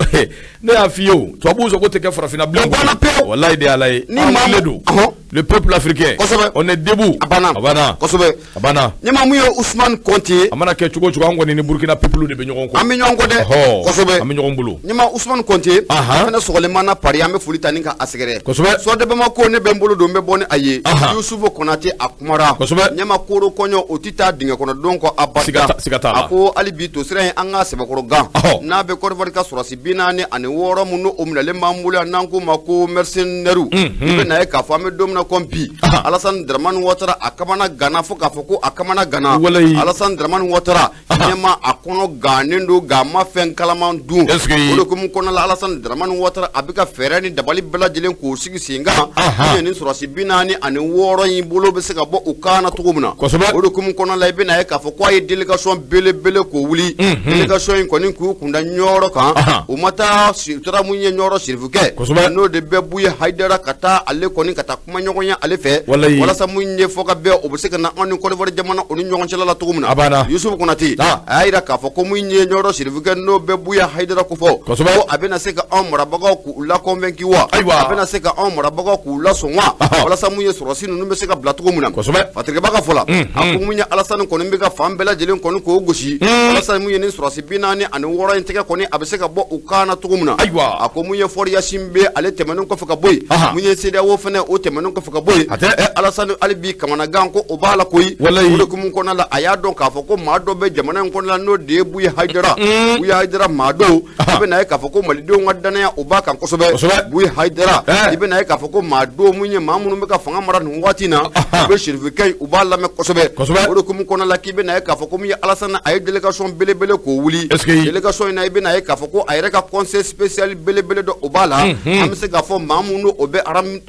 ne y'a f'i ye o tubabuw sago tɛ kɛ farafinna bilen o banna pewu walayi de ala ye ni maa don le peuple africain on est debout a banna a banna kosɛbɛ a banna ɲɛmaa mun ye Ousmane Konté a mana kɛ cogo o cogo an kɔni ni Burkina peuple de bɛ ɲɔgɔn kɔ an bɛ ɲɔgɔn kɔ dɛ kosɛbɛ an bɛ ɲɔgɔn bolo ɲɛmaa Ousmane Konté a fana sɔgɔlen mana Paris an bɛ foli ta ni ka a sɛgɛrɛ kosɛbɛ Sɔde Bamako ne bɛ n bolo don n bɛ bɔ ni a ye Yusufu Konate a kumara kosɛbɛ ɲɛmaa koro kɔɲɔ o tɛ taa dingɛ kɔnɔ don kɔ abada siga t'a la a ko hali bi to sira in an ka sɛbɛkɔrɔ gan n'a bɛ Côte d'Ivoire ka sɔrɔsi 46 mun n'o minɛlen b'an bolo yan n'an k'o ma ko mercenaires i bɛ na ye k'a fɔ an bɛ don min na min na kɔn bi Alassane Dramane Ouattara a kamana gana fo k'a fɔ ko a kamana gana Alassane Dramane Ouattara ɲɛma a kɔnɔ gannen don nka a ma fɛn kalaman dun o de hukumu kɔnɔna la Alassane Dramane Ouattara a bɛ ka fɛɛrɛ ni dabali bɛɛ lajɛlen k'o sigi sen kan ni sɔrɔdasi 46 in bolo bɛ se ka bɔ u kan na cogo min na o de hukumu kɔnɔna la i bɛna ye k'a fɔ k'a ye délégation belebele k'o wuli délégation in kɔni k'u kunda Ɲɔrɔ kan u ma taa u taara mun ye Ɲɔrɔ sirifukɛ n'o de bɛ Buye Hayidara ka taa ale kɔni ka taa kuma ɲɔgɔnya ale fɛ walasa mun ye fɔ ka bɛn o bɛ se ka na anw ni Côte d'Ivoire jamana o ni ɲɔgɔn cɛla la cogo min na Yusufu Konate a y'a jira k'a fɔ ko mun ye Ɲɔrɔ sirifukɛ n'o bɛ Buye Hayidara ko fɔ ko a bɛna se ka anw marabagaw k'u la convaincu wa a bɛna se ka anw marabagaw k'u lasɔn wa walasa mun ye sɔrɔdasi ninnu bɛ se ka bila cogo min na Fatirikɛba ka fɔ la a ko mun ye Alassane kɔni bɛ ka fan bɛɛ lajɛlen kɔni k'o gosi walasa mun ye ni sɔrɔdasi 46 in tɛgɛ kɔni a bɛ se ka bɔ u kan na cogo min na a ko mun ye Faure Gnassingbé ale tɛmɛnen kɔfɛ ka bɔ yen mun ye CEDEAO fɛnɛ o tɛmɛnen kɔfɛ ka bɔ yen Alassane hali bi kamanagan ko o b'a la koyi o de hukumu kɔnɔna la a y'a dɔn k'a fɔ ko maa dɔ bɛ jamana in kɔnɔna la n'o de ye Buye Hayidara Buye Hayidara maa don i bɛna ye k'a fɔ ko malidenw ka danaya o b'a kan kosɛbɛ Buye Hayidara i bɛna ye k'a fɔ ko maa don mun ye maa minnu bɛ ka fanga mara nin waati in na u bɛ sirifukɛ u b'a lamɛn kosɛbɛ o de hukumu kɔnɔna la k'i bɛna ye k'a fɔ ko mun ye Alassane a ye délégation belebele k'o wuli délégation in na i bɛna ye k'a fɔ ko a yɛrɛ ka conseil spécial belebele dɔ o b'a la an bɛ se k'a fɔ maa minnu o bɛ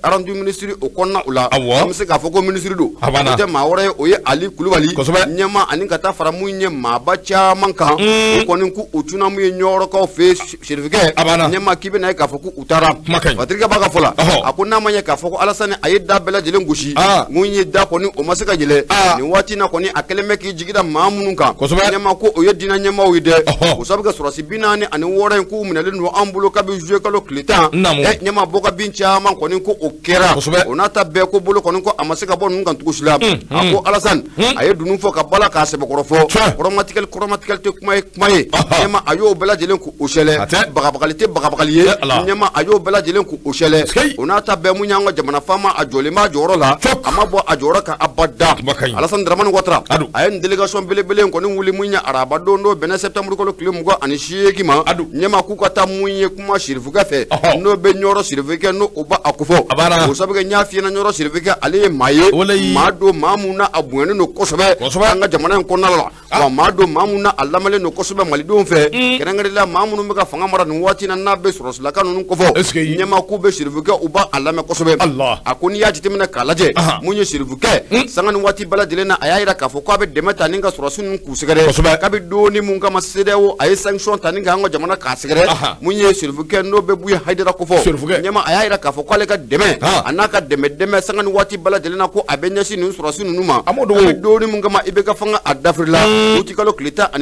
rendu ministre o kɔnɔna o la an bɛ se k'a fɔ ko ministre don o tɛ maa wɛrɛ ye o ye Ali Kulubali ɲɛma ani ka taa fara mun ye maaba caman kan o kɔni k'u u cunna mun ye Ɲɔrɔkaw fɛ sirifukɛ ɲɛma k'i bɛna ye k'a fɔ k'u taara Patrick b'a ka fɔ la a ko n'a ma ɲɛ k'a fɔ ko Alassane a ye da bɛɛ lajɛlen gosi mun ye da kɔni o ma se ka yɛlɛ nin waati in na kɔni a kɛlen bɛ k'i jigi da maa minnu kan ɲɛma ko o ye diinɛ ɲɛmaaw ye dɛ o sabu kɛ sɔrɔdasi 46 in k'u minɛlen don an bolo kabi juillet kalo tile 10 ɲɛma bɔ ka bin caman kɔni ko o kɛra o n'a ta bɛɛ ko bolo kɔni ko a ma se ka bɔ ninnu kan cogo si la a ko Alassane a ye dunun fɔ ka bala k'a sɛbɛkɔrɔ fɔ kɔrɔmatigɛli tɛ kuma ye kuma ye ɲɛma a y'o bɛɛ lajɛlen k'o sɛlɛ bagabagali tɛ bagabagali ye ɲɛma a y'o bɛɛ lajɛlen k'o sɛlɛ o n'a ta bɛɛ mun y'an ka jamana faama a jɔlen b'a jɔyɔrɔ la a ma bɔ a jɔyɔrɔ kan abada Alassane Dramane Ouattara a ye nin délégation belebele in kɔni wuli mun ye araba don n'o bɛnna septembre kalo tile 28 ma ɲɛma k'u ka taa mun ye kuma sirifukɛ fɛ n'o bɛ Ɲɔrɔ sirifukɛ n'o o b'a kofɔ o sabu kɛ n y'a f'i ɲɛna Ɲɔrɔ sirifukɛ ale ye maa ye maa don maa mun na a bonyanen don kosɛbɛ an ka jamana in kɔnɔna la wa maa don maa mun na a lamɛnlen don kosɛbɛ malidenw fɛ kɛrɛnkɛrɛnnenya maa minnu bɛ ka fanga mara nin waati in na n'a bɛ sɔrɔsilaka ninnu kofɔ ɲɛma k'u bɛ sirifukɛ u b'a lamɛn kosɛbɛ a ko n'i y'a jateminɛ k'a lajɛ mun ye sirifukɛ sanga ni waati bɛɛ lajɛlen na a y'a jira k'a fɔ k'a bɛ dɛmɛ ta ni ka sɔrɔdasi ninnu k'u sɛgɛrɛ kabi donni mun kama CEDEAO a ye sanction ta ni k'an ka jamana k'a sɛgɛrɛ mun ye sirifukɛ n'o bɛ Buye Hayidara kofɔ ɲɛma a y'a jira k'a fɔ k'ale ka dɛmɛ a n'a ka dɛmɛ sanga ni waati bɛɛ lajɛlen na ko a bɛ ɲɛsin nin sɔrɔdasi ninnu ma kabi donni mun kama i bɛ ka fanga a dafirila uti kalo tile 18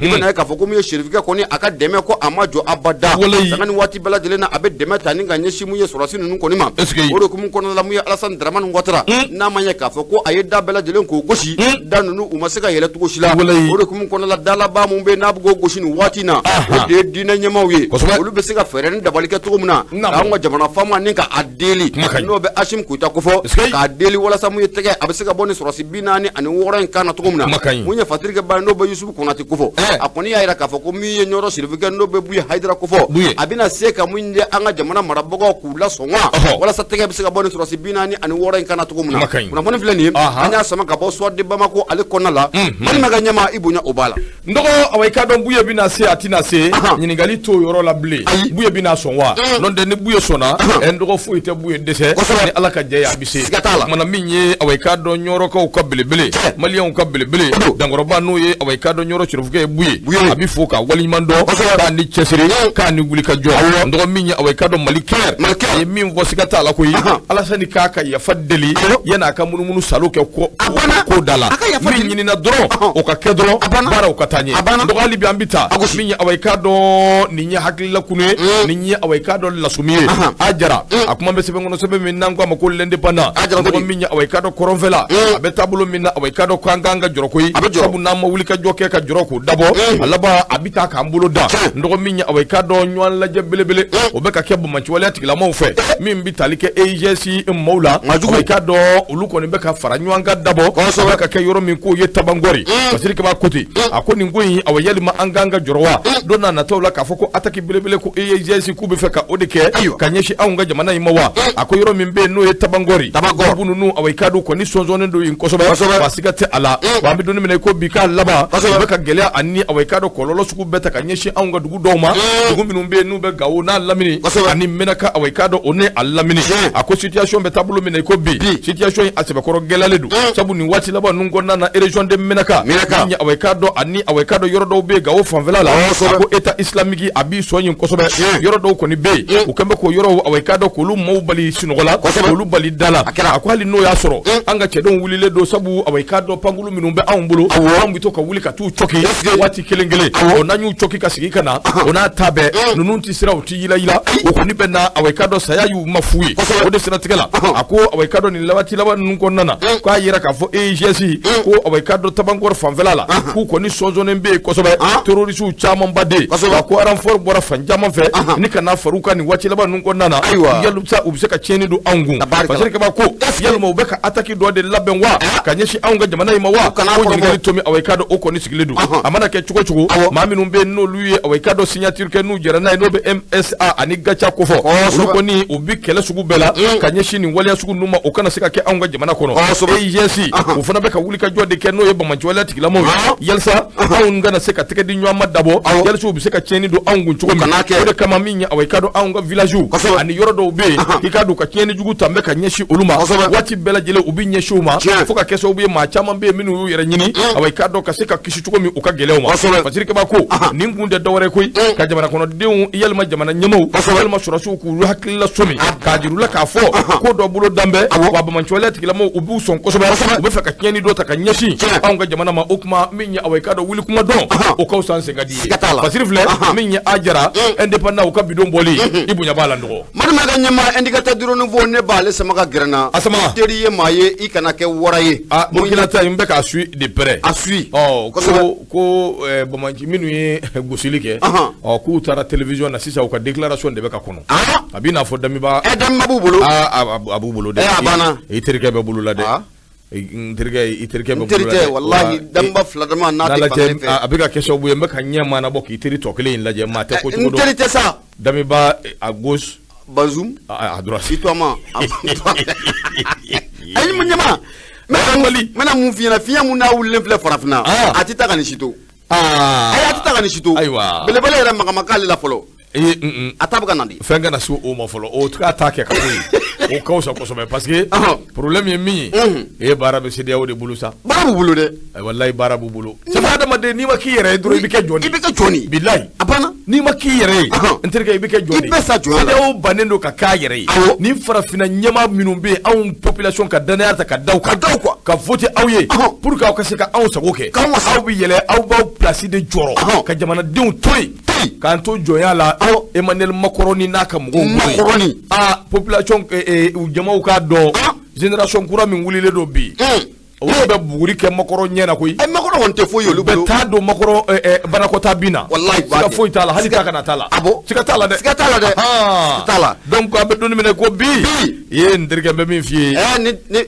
i bɛna ye k'a fɔ ko mun ye sirifukɛ kɔni a ka dɛmɛ ko a ma jɔ abada sanga ni waati bɛɛ lajɛlen na a bɛ dɛmɛ ta ni ka ɲɛsin mun ye sɔrɔdasi ninnu kɔni ma o de hukumu kɔnɔna la mun ye Alassane Dramane Ouattara n'a ma ɲɛ k'a fɔ ko a ye da bɛɛ lajɛlen k'o gosi da ninnu u ma se ka yɛlɛ cogo si la o de hukumu kɔnɔna la dalaba mun bɛ n'a bɛ k'o gosi nin waati in na o de ye diinɛ ɲɛmaaw ye olu bɛ se ka fɛɛrɛ ni dabali kɛ cogo min na k'an ka jamana faama ni ka a deli n'o bɛ Assimi Goïta kofɔ k'a deli walasa mun ye tɛgɛ a bɛ se ka bɔ ni sɔrɔdasi 46 in kan na cogo min na mun ye Fatirikɛ ba ye n'o bɛ Yusufu Konate kofɔ a kɔni y'a jira k'a fɔ ko min ye Ɲɔrɔ sirifukɛ n'o bɛ Buye Hayidara kofɔ a bɛna se ka mun ye an ka jamana marabagaw k'u lasɔn wa walasa tɛgɛ bɛ se ka bɔ ni sɔrɔdasi 46 in kan na cogo min na kunnafoni filɛ nin ye an y'a sama ka bɔ Soir de Bamako ale kɔnɔna la balima ka ɲɛmaa i bonya o b'a la n dɔgɔ awa i k'a dɔn Buye bɛna se a tɛna se ɲininkali t'o yɔrɔ la bilen Buye bɛna sɔn wa n'o tɛ ni Buye sɔnna n dɔgɔ foyi tɛ Buye dɛsɛ ni Ala ka jɛ ye a bɛ se kumana min ye awa i k'a dɔn Ɲɔrɔkaw ka belebele maliyɛnw ka belebele dankɔrɔba n'o ye awa i k'a dɔn Ɲɔrɔ sirifukɛ ye Buye a bɛ fo k'a waleɲuman dɔn k'a ni cɛsiri k'a ni wuli ka jɔ n dɔgɔ min ye awa i k'a dɔn Mali kɛ a ye min fɔ siga t'a la koyi Alassane k'a ka yafa deli yan'a ka munumunu salo kɛ ko da la min ɲinina dɔrɔn o ka kɛ dɔrɔn baaraw ka taa ɲɛ dɔgɔ hali bi an bɛ taa min ye awa i k'a dɔn nin ye hakilila kunu ye nin ye awa i k'a dɔn lasumi ye a jara a kuma bɛ sɛbɛn kɔnɔ sɛbɛn min n'an ko a ma ko l'indépendant dɔgɔ min ye awa i k'a dɔn kɔrɔnfɛla a bɛ taabolo min na awa i k'a dɔn k'an k'an ka jɔrɔ koyi sabu n'an ma wuli ka jɔ kɛ ka jɔrɔ k'o dabɔ a laban a bɛ taa k'an bolo da n dɔgɔ min ye awa i k'a dɔn ɲɔgɔn lajɛ belebele o bɛ ka kɛ banbaanciwaleya tigilamaw fɛ min bɛ tali kɛ EIGS maaw la awa i k'a dɔn olu kɔni bɛ ka fara ɲɔgɔn kan dabɔ kosɛbɛ ka kɛ yɔrɔ min k'o ye Tabankɔri Fasiri Kaba ko ten a ko nin ko in awa yalima an k'an ka jɔrɔ wa don n'a nataw la k'a fɔ ko attaque belebele ko EIGS k'u bɛ fɛ ka o de kɛ ka ɲɛsin anw ka jamana in ma wa a ko yɔrɔ min bɛ yen n'o ye Tabangɔri ninnu awa i k'a dɔn kɔni sɔnsɔnnen don yen kosɛbɛ wa siga tɛ a la wa an bɛ don min na i ko bi k'a laban u bɛ ka gɛlɛya ani awa i k'a dɔn kɔlɔlɔ sugu bɛɛ ta ka ɲɛsin anw ka dugu dɔw ma dugu minnu bɛ yen n'u bɛ Gawo n'a lamini ani Menaka awa i k'a dɔn o ni a lamini a ko situation bɛ taabolo min na i ko bi situation in a sɛbɛkɔrɔ gɛlɛyalen don sabu nin waati laban ninnu kɔnɔna na région de Menaka awa i k'a dɔn ani awa i k'a dɔn yɔrɔ dɔw bɛ yen Gawo fanfɛla la a ko État islamique a b'i sɔn yen kosɛbɛ yɔrɔ dɔw kɔni bɛ yen u kɛn bɛ k'o yɔrɔw awa i k'a dɔn k'olu maaw bali sunɔgɔ la k'olu bali da la a ko hali n'o y'a sɔrɔ an ka cɛdenw wulilen don sabu awa i k'a dɔn pankulu minnu bɛ anw bolo anw bɛ to ka wuli ka t'u cɔki waati kelen kelen o n'an y'u cɔki ka segin ka na o n'a ta bɛɛ ninnu tɛ siran u tɛ yilayila o kɔni bɛ na awa i k'a dɔn saya y'u ma fu ye o de siratigɛ la a ko awa i k'a dɔn nin waati laban ninnu kɔnɔna na k'a yira k'a fɔ EIGS ko awa i k'a dɔn Tabankɔrɔ fanfɛla la k'u kɔni sɔnsɔnnen bɛ yen kosɛbɛ terrorisiw camanba de a ko renfort bɔra fan caman fɛ ni ka na far'u kan nin waati laban ninnu kɔnɔna na yalisa u bɛ se ka tiɲɛni don anw kun Fasiri Kaba ko yalima u bɛ ka attaque dɔ de labɛn wa ka ɲɛsin anw ka jamana in ma wa ko ɲininkali tomi awa i k'a dɔn o kɔni sigilen don a mana kɛ cogo cogo maa minnu bɛ yen n'olu ye awa i k'a dɔn signature kɛ n'u jɛra n'a ye n'o bɛ MSA ani GATIA kofɔ olu kɔni u bɛ kɛlɛ sugu bɛɛ la ka ɲɛsin nin waleya sugu ninnu ma o kana se ka kɛ anw ka jamana kɔnɔ EIGS o fana bɛ ka wuli ka jɔ de kɛ n'o ye banbaanciwaleya tigilamɔgɔw ye yalisa anw kana se ka tɛgɛ di ɲɔgɔn ma dabɔ yalisa u bɛ se ka tiɲɛni don anw kun cogo min o de kama min ye awa i k'a dɔn anw ka village ani yɔrɔ dɔw bɛ yen i k'a dɔn ka tiɲɛni jugu ta bɛ ka ɲɛsin olu ma waati bɛɛ lajɛlen u bɛ ɲɛsin u ma fo ka kɛ sababu ye maa caman bɛ yen minnu y'u yɛrɛ ɲini awa i k'a dɔn ka se ka kisi cogo min u ka gɛlɛyaw ma Fasiri Kaba ko nin kun tɛ dɔwɛrɛ koyi ka jamana kɔnɔdenw yalima jamana ɲɛmaaw walima sɔrɔdasiw k'u hakili lasɔmi k'a jira u la k'a fɔ ko dɔ bolo dan bɛ wa banbaanciwaleya tigilamɔgɔw u b'u sɔn kosɛbɛ u bɛ fɛ ka tiɲɛni dɔ ta ka ɲɛsin anw ka jamana ma o kuma min ye awa i k'a dɔn wuli kuma dɔn o ka fisa sen ka di ye Fasiri filɛ min ye a jara indépendant u ka bidon bɔli i bonya b'a la dɔgɔ Madu ka ɲɛmaa indicateur du renouveau ne b'ale sama ka gɛrɛ na a sama teri ye maa ye i kana kɛ wara ye a Burkina ta in bɛ k'a suit de près a suit ɔ ko banbaanci minnu ye gosili kɛ ɔ k'u taara télévision na sisan u ka déclaration de bɛ ka kɔnɔ a b'i n'a fɔ Damiba Damiba b'u bolo a b'u bolo dɛ a banna i terikɛ bɛ bolo la dɛ n terikɛ i terikɛ bɛ bolo la dɛ walahi Damiba fila dama n'a tɛ fan fɛ a bɛ ka kɛ sababu ye n bɛ ka ɲɛ maana bɔ k'i teri tɔ kelen in lajɛ maa tɛ ko cogo dɔn n teri tɛ sa Damiba à gauche Bazoum à droite i to ma ayi mun ɲɛma n bɛna mun f'i ɲɛna fiɲɛ mun n'a wulilen filɛ farafinna a tɛ taa ka nin si to ayi a tɛ taa ka nin si to ayiwa belebele yɛrɛ maga ma k'ale la fɔlɔ a ta bɛ ka na de fɛn kana se o ma fɔlɔ o k'a ta kɛ ka bɔ yen o ka fisa kosɛbɛ parce que problème ye min ye e baara bɛ CEDEAO de bolo sa baara b'u bolo dɛ walayi baara b'u bolo sabu adamaden n'i ma k'i yɛrɛ ye dɔrɔn i bɛ kɛ jɔn de i bɛ kɛ jɔn de bilayi a banna n'i ma k'i yɛrɛ ye n terikɛ i bɛ kɛ jɔn de i bɛ sa jɔnya la CEDEAO bannen don ka k'a yɛrɛ ye ni farafinna ɲɛmaa minnu bɛ yen anw population ka danaya ta ka da u kan ka voter aw ye pour que aw ka se ka anw sago kɛ aw bɛ yɛlɛ aw b'aw place de jɔrɔ ka jamanadenw to yen k'an to jɔnya la Emmanuel Macron n'a ka mɔgɔw bolo yen population jamaw k'a dɔn génération kura min wulilen don bi olu bɛ buguri kɛ Macron ɲɛ na koyi Macron kɔni tɛ foyi ye olu bolo bɛ taa don Macron banakɔtaa bin na walahi siga foyi t'a la hali k'a kana t'a la siga t'a la dɛ siga t'a la dɛ siga t'a la donc an bɛ don min na ko bi i ye n terikɛ n bɛ min f'i ye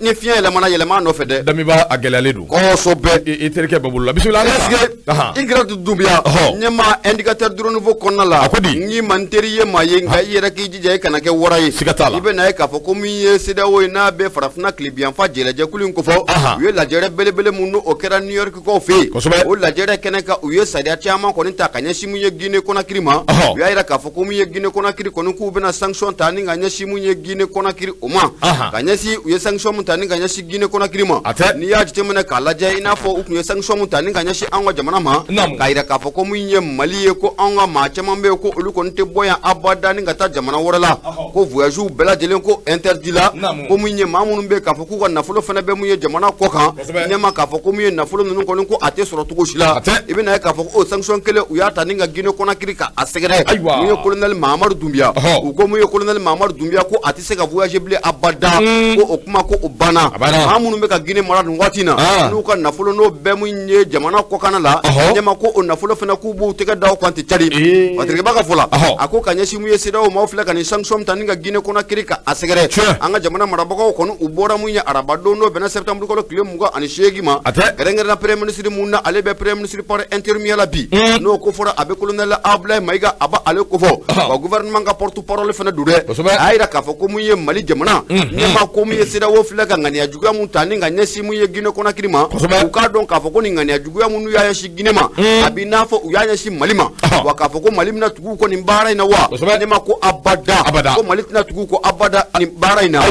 ni fiɲɛ yɛlɛmana yɛlɛma nɔfɛ dɛ Damiba a gɛlɛyalen don kosɛbɛ i terikɛ bɛ bolo la bisimila an ka taa Ingrat Doumbia ɲɛmaa indicateur du renouveau kɔnɔna la a ko di n k'i ma n teri ye maa ye nka i yɛrɛ k'i jija i kana kɛ wara ye siga t'a la i bɛ na ye k'a fɔ ko min ye CEDEAO ye n'a bɛ farafinna tilebinyanfan jɛlɛjɛkulu in kofɔ u ye lajɛrɛ belebele mun n'o kɛra New York kaw fɛ yen o lajɛrɛ kɛnɛ kan u ye sariya caman kɔni ta ka ɲɛsin mun ye Guinée Conakry ma u y'a yira k'a fɔ ko mun ye Guinée Conakry kɔni k'u bɛna sanction ta ni ka ɲɛsin mun ye Guinée Conakry o ma ka ɲɛsin u ye sanction mun ta ni ka ɲɛsin Guinée Conakry ma n'i y'a jateminɛ k'a lajɛ i n'a fɔ u tun ye sanction mun ta ni ka ɲɛsin an ka jamana ma k'a yira k'a fɔ ko mun ye Mali ye ko an ka maa caman bɛ yen ko olu kɔni tɛ bɔ yan abada ni ka taa jamana wɛrɛ la ko voyage bɛɛ lajɛlen ko interdit la ko mun ye maa minnu bɛ yen k'a fɔ k'u ka nafolo fana bɛ mun ye jamana kɔ kan ne ma k'a fɔ ko mun ye nafolo ninnu kɔni ko a tɛ sɔrɔ cogo si la i bɛna ye k'a fɔ ko o sanction kelen u y'a ta ni ka Guinée Conakry ka a sɛgɛrɛ mun ye colonel Mahamadu Doumbia u ko mun ye colonel Mahamadu Doumbia ko a tɛ se ka voyager bilen abada ko o kuma ko o banna maa minnu bɛ ka Guinée mara nin waati in na n'u ka nafolo n'o bɛɛ mun ye jamana kɔkanna la ne ma ko o nafolo fana k'u b'u tɛgɛ da o kan tɛ cari Patrick ba ka fɔ la a ko ka ɲɛsin mun ye CEDEAO maaw filɛ ka nin sanction ta ni ka Guinée Conakry ka a sɛgɛrɛ an ka jamana marabagaw kɔni u bɔra mun ye araba don n'o bɛnna septembre kalo tile tile 28 ma kɛrɛnkɛrɛnna premier ministre mun na ale bɛ premier ministre par intérim la bi n'o ko fɔra a bɛ colonel Abdoulaye Maïga a b'ale kofɔ wa gouvernement ka porte parole fana don dɛ a y'a jira k'a fɔ ko mun ye Mali jamana ɲɛmaa ko mun ye CEDEAO filɛ ka ŋaniya juguya mun ta ni ka ɲɛsin mun ye Guinée Conakry ma u k'a dɔn k'a fɔ ko nin ŋaniya juguya minnu y'a ɲɛsin Guinée ma a b'i n'a fɔ u y'a ɲɛsin Mali ma wa k'a fɔ ko Mali bɛna tugu u kɔ nin baara in na wa ne ma ko abada ko Mali tɛna tugu u kɔ abada nin baara in na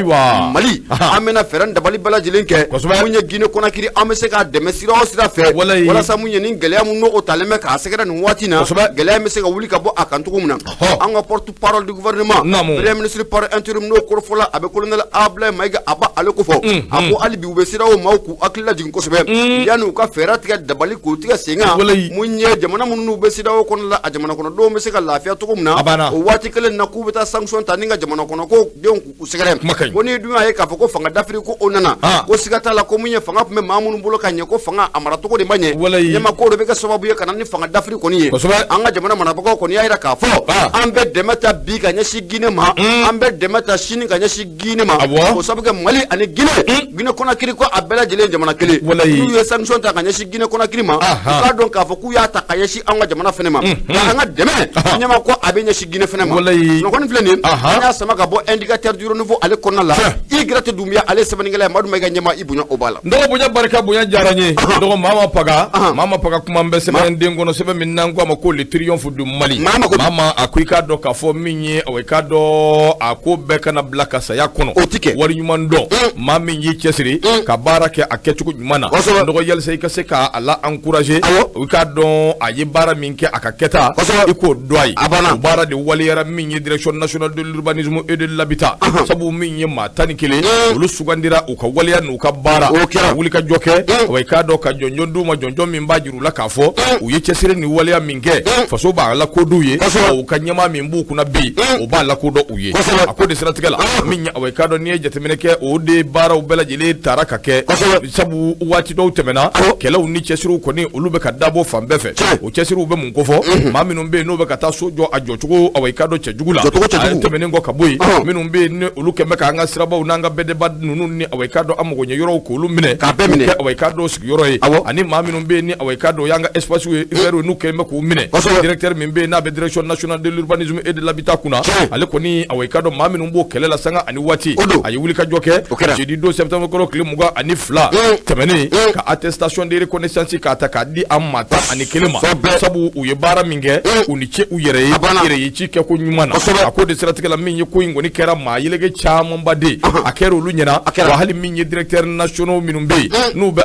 Mali an bɛna fɛɛrɛ dabali bɛɛ lajɛlen kɛ mun ye Guinée Conakry an bɛ se k'a dɛmɛ sira o sira fɛ walasa mun ye nin gɛlɛya mun n'o talen bɛ k'a sɛgɛrɛ nin waati in na gɛlɛya in bɛ se ka wuli ka bɔ a kan cogo min na an ka porte parole du gouvernement premier ministre par intérim n'o kɔrɔfɔla a bɛ colonel Abdoulaye Maïga a b'ale kofɔ a ko hali bi u bɛ CEDEAO maaw k'u hakili lajigin kosɛbɛ yanni u ka fɛɛrɛ tigɛ dabali k'u tigɛ sen kan mun ye jamana minnu bɛ CEDEAO kɔnɔ la a jamana kɔnɔdenw bɛ se ka lafiya cogo min na o waati kelen na k'u bɛ taa sanction ta ni ka jamana kɔnɔ ko denw k'u sɛgɛrɛ ko n'i dun y'a ye k'a fɔ ko fanga dafiri ko o nana ko siga t'a la ko mun ye fanga tun bɛ maa minnu bolo ka ɲɛ ko fanga a maracogo de ma ɲɛ ɲɛma ko de bɛ kɛ sababu ye ka na ni fanga dafiri kɔni ye an ka jamana marabagaw kɔni y'a jira k'a fɔ an bɛ dɛmɛ ta bi ka ɲɛsin Guinée ma an bɛ dɛmɛ ta sini ka ɲɛsin Guinée ma o sabu kɛ Mali ani Guinée Conakry ko a bɛɛ lajɛlen jamana kelen n'u ye sanction ta ka ɲɛsin Guinée Conakry ma u k'a dɔn k'a fɔ k'u y'a ta ka ɲɛsin an ka jamana fɛnɛ ma nka an ka dɛmɛ ɲɛma ko a bɛ ɲɛsin Guinée fɛnɛ ma kunnafoni filɛ nin an y'a sama ka bɔ indicateur du renouveau ale kɔnɔna la i Gɛrɛte Dunbiya ale sɛbɛnnikɛla ye Madu Mayiga ɲɛma i bonya o b'a la n dɔgɔ bonya barika bonya diyara n ye dɔgɔ Mama Paga Mama Paga kuma bɛ sɛbɛn den kɔnɔ sɛbɛn min n'an ko a ma ko le triomphe du Mali Mama a ko i k'a dɔn k'a fɔ min ye i k'a dɔn a ko bɛɛ kana bila ka saya kɔnɔ o ti kɛ wari ɲuman dɔn maa min y'i cɛsiri ka baara kɛ a kɛcogo ɲuman na dɔgɔ yalisa i ka se k'a la encourager i k'a dɔn a ye baara min kɛ a ka kɛta i k'o dɔn a ye o baara de waleyara min ye direction nationale de l'urbanisme et de l'habitat sabu min ye maa 11 olu sugandira u ka waleya n'u ka baara ka wuli ka jɔ kɛ wa i k'a dɔn ka jɔnjɔn d'u ma jɔnjɔn min b'a jira u la k'a fɔ u ye cɛsiri ni waleya min kɛ faso b'a lakodɔn u ye u ka ɲɛmaa min b'u kunna bi o b'a lakodɔn u ye a ko de siratigɛ la min ye i k'a dɔn n'i ye jateminɛ kɛ o de baaraw bɛɛ lajɛlen taara ka kɛ sabu waati dɔw tɛmɛna kɛlɛw ni cɛsiriw kɔni olu bɛ ka dabɔ fan bɛɛ fɛ o cɛsiriw bɛ mun kofɔ maa minnu bɛ yen n'u bɛ ka taa so jɔ a jɔcogo i k'a dɔn cɛjugu la tɛmɛnen kɔ ka bɔ yen minnu bɛ yen ni olu kɛn bɛ k'an ka sirabaw n'an ka bɛɛdɛba ninnu ni i k'a dɔn an mago ɲɛ yɔrɔw k'olu minɛ k'a bɛɛ minɛ i k'a dɔn sigiyɔrɔ ye ani maa minnu bɛ yen ni i k'a dɔn o y'an ka espace ye verts n'u kɛn bɛ k'u minɛ directeur min bɛ yen n'a bɛ direction nationale de l'urbanisme et de l'habitat kunna ale kɔni i k'a dɔn maa minnu b'o kɛlɛ la sanga ani waati a ye wulikajɔ kɛ jeudi don septembre kalo tile 22 tɛmɛnen ka attestation de reconnaissance k'a ta k'a di an maa 11 ma sabu u ye baara min kɛ u ni ce u yɛrɛ ye yɛrɛ ye ci kɛ ko ɲuman na a ko de siratigɛ la min ye ko in kɔni kɛra maa yeleke camanba de a kɛra olu ɲɛna wa hali min ye directeur nationaux minnu bɛ yen n'u bɛ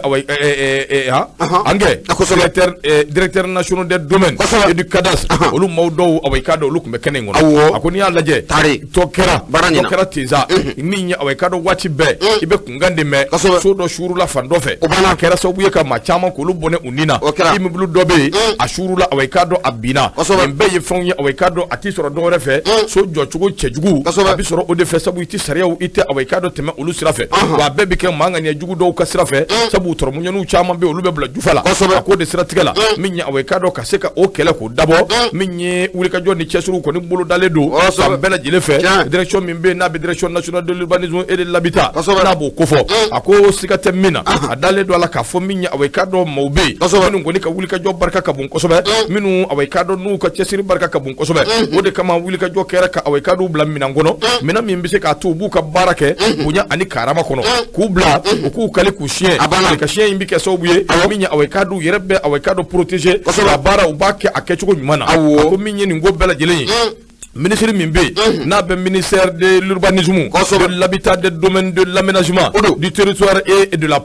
an kɛ directeur national des domaines et du cadastre olu maaw dɔw i k'a dɔn olu tun bɛ kɛnɛ in kɔnɔ a ko n'i y'a lajɛ tɔ kɛra ten sa min ye i k'a dɔn waati bɛɛ i bɛ kunkan de mɛn so dɔ suurula fan dɔ fɛ a kɛra sababu ye ka maa caman k'olu bɔnɛ u ni na immeuble dɔ bɛ yen a suurula i k'a dɔn a binna nin bɛɛ ye fɛnw ye i k'a dɔn a t'i sɔrɔ dɔwɛrɛ fɛ so jɔcogo cɛjugu a bɛ sɔrɔ o de fɛ sabu i tɛ sariyaw i tɛ i k'a dɔn tɛmɛ olu sira fɛ wa a bɛɛ bɛ kɛ maa ŋaniya jugu dɔw ka sira fɛ sabu tɔrɔmuɲɛniw caman bɛ yen olu bɛ bila jufa la a ko de siratigɛ la min ye i k'a dɔn ka se ka o kɛlɛ k'o dabɔ min ye wulikajɔ ni cɛsiriw kɔni bolodalen don fan bɛɛ lajɛlen fɛ direction min bɛ yen n'a bɛ direction nationale de l'urbanisme et de l'habitat n'a b'o kofɔ a ko siga tɛ min na a dalen don a la k'a fɔ min ye i k'a dɔn maaw bɛ yen minnu kɔni ka wulikajɔ barika ka bon kosɛbɛ minnu i k'a dɔn n'u ka cɛsiri barika ka bon kosɛbɛ o de kama wulikajɔ kɛra ka i k'a dɔn bila minɛn kɔnɔ minɛn min bɛ se k'a to u b'u ka baara kɛ bonya ani karama kɔnɔ k'u bila u k'u kali k'u siɲɛ ka siɲɛ in bɛ kɛ sababu ye min ye i k'a dɔn u yɛrɛ bɛ i k'a dɔn protéger ka baara u b'a kɛ a kɛcogo ɲuman na a ko min ye nin ko bɛɛ lajɛlen ye ministre min bɛ yen n'a bɛ ministère de l'urbanisme de l'habitat des domaines de l'aménagement du territoire et de la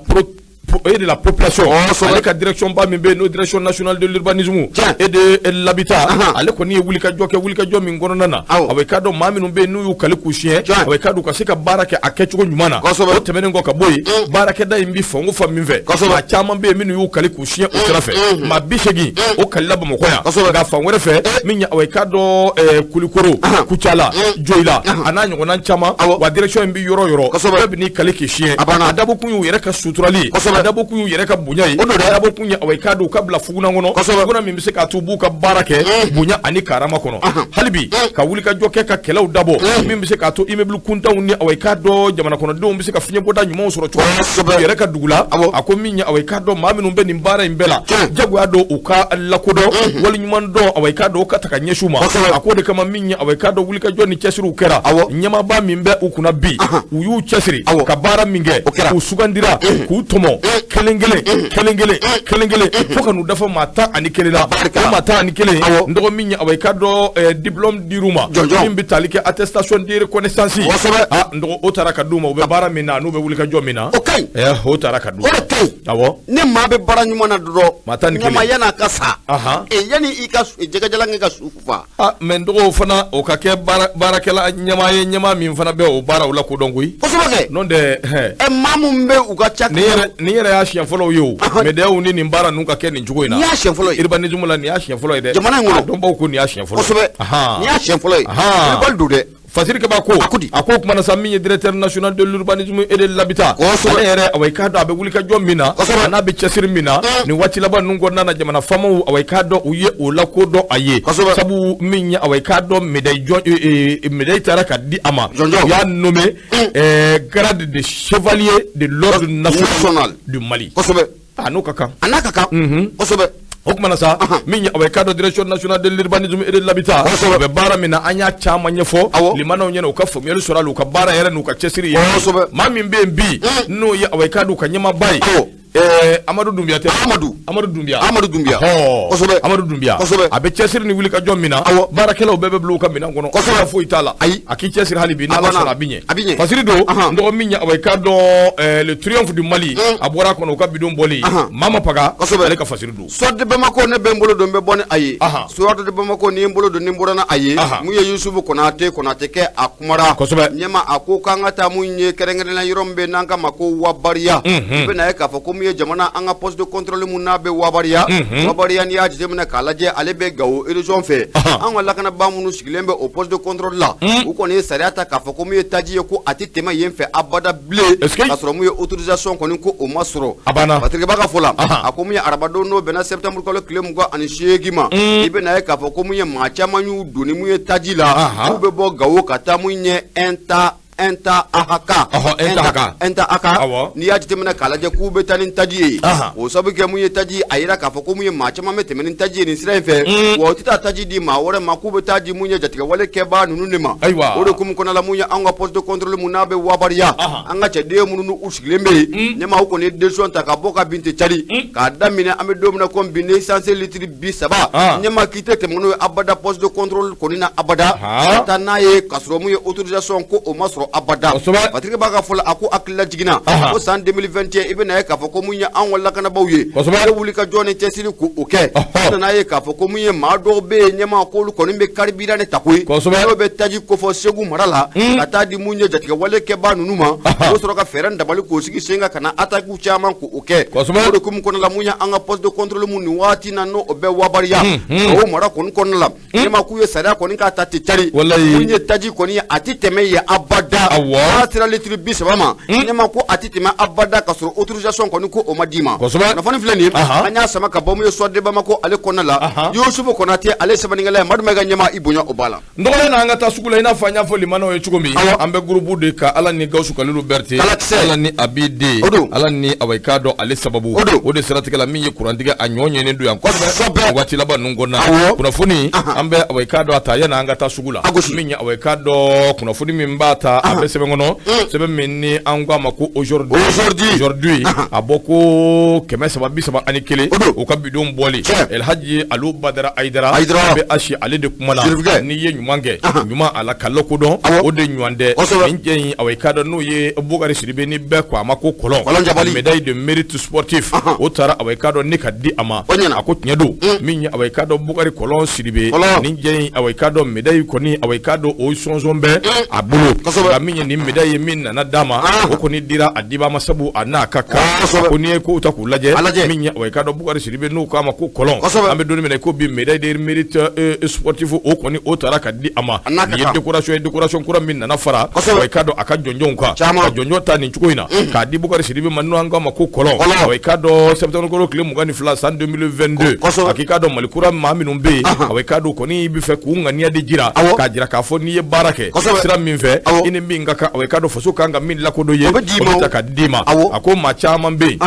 et de la population ale ka direction ba min bɛ yen n'o direction nationale de l'urbanisme et de l'habitat ale kɔni ye wulikajɔ kɛ wulikajɔ min kɔnɔna na a bɛ k'a dɔn maa minnu bɛ yen n'u y'u kali k'u siɲɛ a bɛ k'a dɔn u ka se ka baara kɛ a kɛcogo ɲuman na o tɛmɛnen kɔ ka bɔ yen baarakɛda in bɛ fan o fan min fɛ maa caman bɛ yen minnu y'u kali k'u siɲɛ o sira fɛ maa 80 o kalila Bamakɔ yan nka fan wɛrɛ fɛ min ye a bɛ k'a dɔn Kulikoro Kucala Joyila a n'a ɲɔgɔnna caman wa direction in bɛ yɔrɔ o yɔrɔ bɛɛ bɛ n'i kali k'i siɲɛ a dabɔkun y'u yɛrɛ ka suturali. A dabɔkun y'u yɛrɛ ka bonya ye, a dabɔkun ye awa i k'a dɔn u ka bila fugunan kɔnɔ, fugunan min bɛ se k'a to u b'u ka baara kɛ bonya ani karama kɔnɔ. Hali bi ka wulikajɔ kɛ ka kɛlɛw dabɔ min bɛ se k'a to immeuble kuntanw ni awa i k'a dɔn jamana kɔnɔdenw bɛ se ka fiɲɛbɔda ɲumanw sɔrɔ cogo min u yɛrɛ ka dugu la. A ko min ye awa i k'a dɔn maa minnu bɛ nin baara in bɛɛ la, jagoya don u ka lakodɔn waleɲuman dɔn awa i k'a dɔn u ka ta ka ɲɛsin u ma. A ko de kama min ye awa i k'a dɔn wulikajɔ ni cɛsiriw kɛra, ɲɛmaaba min bɛ u kunna bi, u y'u cɛsiri ka baara min kɛ, u sugandira k'u tɔmɔ kelen kelen kelen kelen kelen kelen fo ka n'u dafa maa 11 la. O maa 11, n dɔgɔ min ye awa i k'a dɔn diplôme dir'u ma min bɛ tali kɛ attestation de reconnaissance. N dɔgɔ o taara ka d'u ma, u bɛ baara min na n'u bɛ wulikajɔ min na, o taara ka d'u ma. Awɔ, ni maa bɛ baara ɲuman na dɔrɔn, maa 11 ɲɛma yan'a ka sa, yanni i ka jɛgɛjalan kɛ ka su fa. Mɛ n dɔgɔw fana o ka kɛ baarakɛla ɲɛmaa ye, ɲɛmaa min fana bɛ o baaraw la kodɔn koyi. Kosɛbɛ kɛ. N'o tɛ. Maa min bɛ u ka ca. Nin yɛrɛ y'a siɲɛ fɔlɔ ye o. Médailles ni nin baara ninnu ka kɛ nin cogo in na. Nin y'a siɲɛ fɔlɔ ye. Urbanisme la nin y'a siɲɛ fɔlɔ ye dɛ. Jamana in kɔnɔ. A dɔnbaw ko nin y'a siɲɛ fɔlɔ ye. Kosɛbɛ. Nin y'a siɲɛ fɔlɔ ye. Kulubali don dɛ. Fasiri Kaba ko a ko kumana sa min ye directeur national de l'urbanisme et de l'habitat, ale yɛrɛ awa i k'a dɔn a bɛ wulikajɔ min na, a n'a bɛ cɛsiri min na nin waati laban ninnu kɔnɔna na, jamana faamaw awa i k'a dɔn u ye o lakodɔn a ye. Sabu min ye awa i k'a dɔn médaille jɔn médaille taara ka di a ma, u y'a nommé grade de chevalier de l'ordre national du Mali. Kosɛbɛ. A n'o ka kan. A n'a ka kan. Kosɛbɛ. O kumana sa min ye awa i k'a dɔn direction nationale de l'urbanisme et de l'habitat, u bɛ baara min na an y'a caman ɲɛfɔ limanaw ɲɛna, u ka faamuyali sɔrɔ a la, u ka baara yɛrɛ n'u ka cɛsiri ye. Maa min bɛ yen bi n'o ye awa i k'a dɔn u ka ɲɛmaaba ye, Amadu Dunbiya tɛ? Amadu Dunbiya. Amadu Dunbiya. Kosɛbɛ. Amadu Dunbiya. Kosɛbɛ. A bɛ cɛsiri ni wulikajɔ min na, baarakɛlaw bɛɛ bɛ bila u ka minɛn kɔnɔ. Kosɛbɛ. Foyi t'a la. Ayi. A k'i cɛsiri hali bi, n'Ala sɔnna a bɛ ɲɛ. A bɛ ɲɛ. Fasiri don, n dɔgɔ min ye awa i k'a dɔn le triomphe du Mali, a bɔra a kɔnɔ u ka bidon bɔli. Mama Paga. Kosɛbɛ. Ale ka fasiri don. Soir de Bamako ne bɛ n bolo don n bɛ bɔ ni a ye. Soir de Bamako ni n bolo don ni n bɔra ni a ye. Mun ye Yusufu Konate Konate kɛ a kumara. Kosɛbɛ. Ɲɛma a ko k'an ka taa mun ye kɛrɛnkɛrɛnnenya yɔrɔ min bɛ n'an k'a ma ko Wabariya. I bɛna ye k'a fɔ ko mun ye jamana an ka poste de contrôle mun n'a bɛ Wabariya. Wabariya n'i y'a jateminɛ k'a lajɛ ale bɛ Gawo région fɛ. An ka lakanabaa minnu sigilen bɛ o poste de contrôle la, u kɔni ye sariya ta k'a fɔ ko mun ye taji ye ko a tɛ tɛmɛ yen fɛ abada bilen. K'a sɔrɔ mun ye autorisation kɔni ko o ma sɔrɔ. A banna. Patrick Ba ka fɔ la, a ko mun ye arabadon n'o bɛnna septembre kalo tile 28 ma, i bɛna ye k'a fɔ ko mun ye maa caman y'u don ni mun ye taji la, k'u bɛ bɔ Gawo ka taa mun ye Inta Ahaka. Inta Ahaka. N'i y'a jateminɛ k'a lajɛ k'u bɛ taa ni taji ye, o sabu kɛ mun ye taji, a yira k'a fɔ ko mun ye maa caman bɛ tɛmɛ ni taji ye nin sira in fɛ, wa u tɛ taa taji di maa wɛrɛ ma, k'u bɛ taa di mun ye jatigɛwale kɛbaa ninnu de ma. Ayiwa. O de hukumu kɔnɔna la mun ye an ka poste de contrôle mun n'a bɛ Wabariya, an ka cɛden minnu n'u sigilen bɛ yen, ɲɛmaa u kɔni ye décision ta ka bɔ ka bin tɛ cari k'a daminɛ an bɛ don min na komi bi ni essence litre 30, ɲɛmaa k'i tɛ tɛmɛ n'o ye abada poste de contrôle kɔni na abada, ka taa n'a ye k'a sɔrɔ mun ye autorisation ko o ma sɔrɔ abada. Patrick Ba ka fɔ la, a ko hakili lajiginna ko san 2021 i bɛna ye k'a fɔ ko mun ye anw ka lakanabaaw ye, u ye wulikajɔ ni cɛsiri k'o kɛ, u nana ye k'a fɔ ko mun ye maa dɔw bɛ yen ɲɛmaa k'olu kɔni bɛ carburant de ta koyi, n'o bɛ taji kofɔ Segu mara la ka taa di mun ye jatigɛwale kɛbaa ninnu ma, u bɛ sɔrɔ ka fɛɛrɛ ni dabali k'o sigi sen kan ka na attaque caman k'o kɛ. O de hukumu kɔnɔna la mun ye an ka poste de contrôle mun nin waati na n'o bɛ Wabariya, o mara kɔni kɔnɔna la, ɲɛmaa k'u ye sariya kɔni k'a ta ten cari, mun ye taji kɔni ye a tɛ tɛmɛ yen abada. N'a sera litre 30 ma, ɲɛmaa ko a tɛ tɛmɛ abada ka sɔrɔ autorisation kɔni ko o ma d'i ma. Kunnafoni filɛ nin ye, an y'a sama ka bɔ mun ye Soir de Bamako ale kɔnɔna la, Yusufu Konate ale sɛbɛnnikɛla ye, Madu Mayiga ɲɛmaa i bonya o b'a la. N dɔgɔnin na an ka taa sugu la, i n'a fɔ an y'a fɔ limanaw ye cogo min, an bɛ groupe de ka Ala ni Gawusu Kalilu Berete, Ala ni Abi Den, Ala ni awa i k'a dɔn ale sababu, o de siratigɛ la min ye kurantigɛ a ɲɔ ɲɛnen don yan kosɛbɛ waati laban ninnu kɔnɔna. Kunnafoni an bɛ awa i k'a dɔn a ta yanni an ka taa sugu la, min ye awa i k'a dɔn kunnafoni min b'a ta a bɛ sɛbɛn kɔnɔ, sɛbɛn min ni an k'a ma ko aujourd'hui a bɔ ko 331, u ka bidon bɔli El Hadji Alu Badara Ayidara bɛ asi ale de kuma la, n'i ye ɲuman kɛ ɲuman a la ka lakodɔn, o de ɲuman tɛ. Nin jɛ in awa i k'a dɔn n'o ye Bukari Sidibe ni bɛɛ ko a ma ko kɔlɔn, médaille de mérite sportif, o taara awa i k'a dɔn ne ka di a ma, a ko tiɲɛ don min ye awa i k'a dɔn Bukari Kɔlɔn Sidibe, nin jɛ in awa i k'a dɔn médaille kɔni awa i k'a dɔn o sɔnsɔn bɛ a bolo, Nka min ye nin médaille ye min nana d'a ma o kɔni dira a dibaa ma sabu a n'a ka kan ko n'i ye kow ta k'u lajɛ min ye i k'a dɔn Bukari Sidibe n'u k'a ma ko Kɔlɔn an bɛ don min na ko bi médaille de mérite sportif o kɔni o taara ka di a ma nin ye décoration ye décoration kura min nana fara i k'a dɔn a ka jɔnjɔnw kan ka jɔnjɔn ta nin cogo in na k'a di Bukari Sidibe ma n'an k'a ma ko Kɔlɔn i k'a dɔn septembre kalo tile 22 san 2022 a k'i k'a dɔn Mali kura maa minnu bɛ yen i k'a dɔn kɔni bɛ fɛ k'u ŋaniya de jira k'a jira k'a fɔ n'i ye baara kɛ sira min fɛ i ni min ka kan i k'a dɔn faso kan ka min lakodɔn ye o bɛ ta ka d'i ma a ko maa caman bɛ yen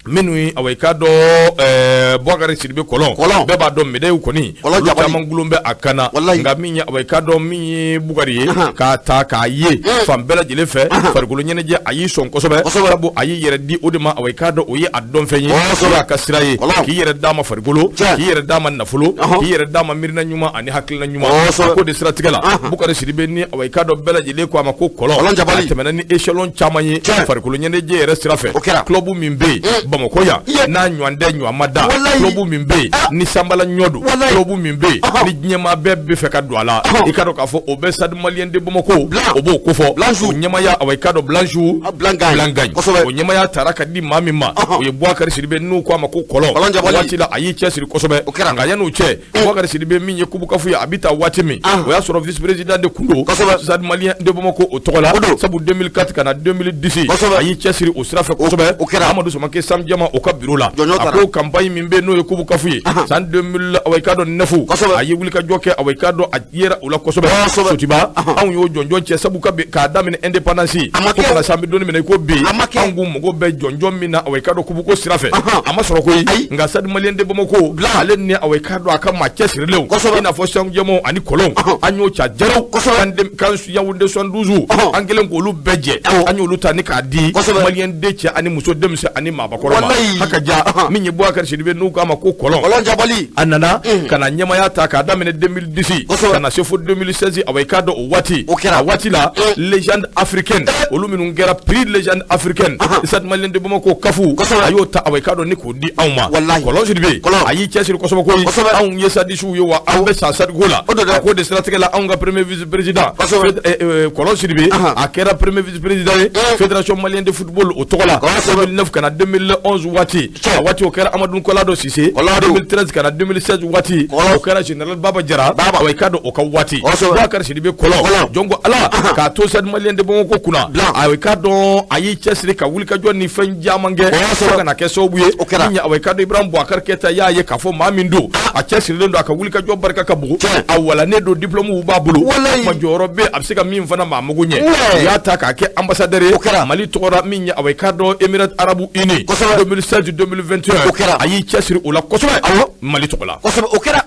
minnu ye i k'a dɔn Bukari Sidibe Kɔlɔn bɛɛ b'a dɔn médaille kɔni olu caman gulon bɛ a kan na nka min ye i k'a dɔn min ye Bukari ye k'a ta k'a ye fan bɛɛ lajɛlen fɛ farikolo ɲɛnajɛ a y'i sɔn kosɛbɛ sabu a y'i yɛrɛ di o de ma i k'a dɔn o ye a dɔnfɛn ye o y'a ka sira ye k'i yɛrɛ d'a ma farikolo k'i yɛrɛ d'a ma nafolo k'i yɛrɛ d'a ma miirina ɲuman ani hakilina ɲuman a ko de siratigɛ la Bukari Sidibe ni i k'a dɔn bɛɛ lajɛlen ko a ma ko Kɔlɔn a tɛmɛna ni échelon caman ye farikolo ɲɛnajɛ yɛrɛ sira fɛ club min bɛ yen Bamakɔ yan n'a ɲɔgɔn tɛ ɲɔgɔn ma da club min bɛ yen ni sanbala ɲɔ don club min bɛ yen ni diɲɛmaa bɛɛ bɛ fɛ ka don a la i k'a dɔn k'a fɔ o bɛ Stade Malien de Bamako o b'o kofɔ o ɲɛmaya i k'a dɔn Blanchou Blangagne o ɲɛmaya taara ka di maa min ma o ye Bukari Sidibe n'u k'a ma ko Kɔlɔn waati la a y'i cɛsiri kosɛbɛ nka yan'o cɛ Bukari Sidibe min ye Coupe CAF ye a bɛ taa waati min o y'a sɔrɔ vice président de kun don Stade Malien de Bamako o tɔgɔ la sabu 2004 ka na 2010 a y'i cɛsiri o sira fɛ kosɛbɛ Amadu Samake Sam Jama o ka bureau la a ko campagne min bɛ n'o ye Coupe CAF ye san 2000 i k'a dɔn 9 a ye wulikajɔ kɛ i k'a dɔn a yera o la kosɛbɛ Sotiba anw y'o jɔnjɔn cɛ sabu k'a daminɛ indépendance fo ka na se an bɛ don min na i ko bi anw k'u mago bɛ jɔnjɔn min na i k'a dɔn coupe ko sira fɛ a ma sɔrɔ koyi nka Stade Malien de Bamako ale ni i k'a dɔn a ka maa cɛsirilenw i n'a fɔ Sam Jama ani Kɔlɔn an y'o ca jaraw kan Yaoundé 72 an kɛlen k'olu bɛɛ jɛ an y'olu ta ni k'a di Malien den cɛ ani muso denmisɛn ani maabakɔrɔ ma haka ja min ye Bukari Sidibe n'u k'a ma ko Kɔlɔn a nana ka na ɲɛmaya ta k'a daminɛ 2010 ka na se fo 2016 i k'a dɔn o waati a waati la légende africaine olu minnu kɛra prix légende africaine Stade Malien de Bamako CAF a y'o ta i k'a dɔn ni k'o di anw ma Kɔlɔn Sidibe a y'i cɛsiri kosɛbɛ koyi anw ye sadisiw ye wa anw bɛ sa sadiko la a ko de siratigɛ la anw ka premier vice président Kɔlɔn Sidibe a kɛra premier vice président ye fédération malienne de football o tɔgɔ la 2009 ka na 2011 waati a waati o kɛra Amadu Kɔlado Sise 2013 ka na 2016 waati o kɛra général Baba Jara i k'a dɔn o ka waati Bukari Sidibe Kɔlɔn jɔn ko Ala k'a to Stade Malien de Bamako kunna i k'a dɔn a y'i cɛsiri ka wulikajɔ ni fɛn caman kɛ fo ka na kɛ sababu ye min ye i k'a dɔn Ibrahim Boubacar Keita y'a ye k'a fɔ maa min don a cɛsirilen don a ka wulikajɔ barika ka bon a walanen don diplôme b'a bolo ma jɔyɔrɔ bɛ a bɛ se ka min fana maa mago ɲɛ u y'a ta k'a kɛ ambassadeur ye Mali tɔgɔra min ye i k'a dɔn Émirats Arabes Unis 2016 2021 a y'i cɛsiri o la kosɛbɛ Mali tɔgɔ la o kɛra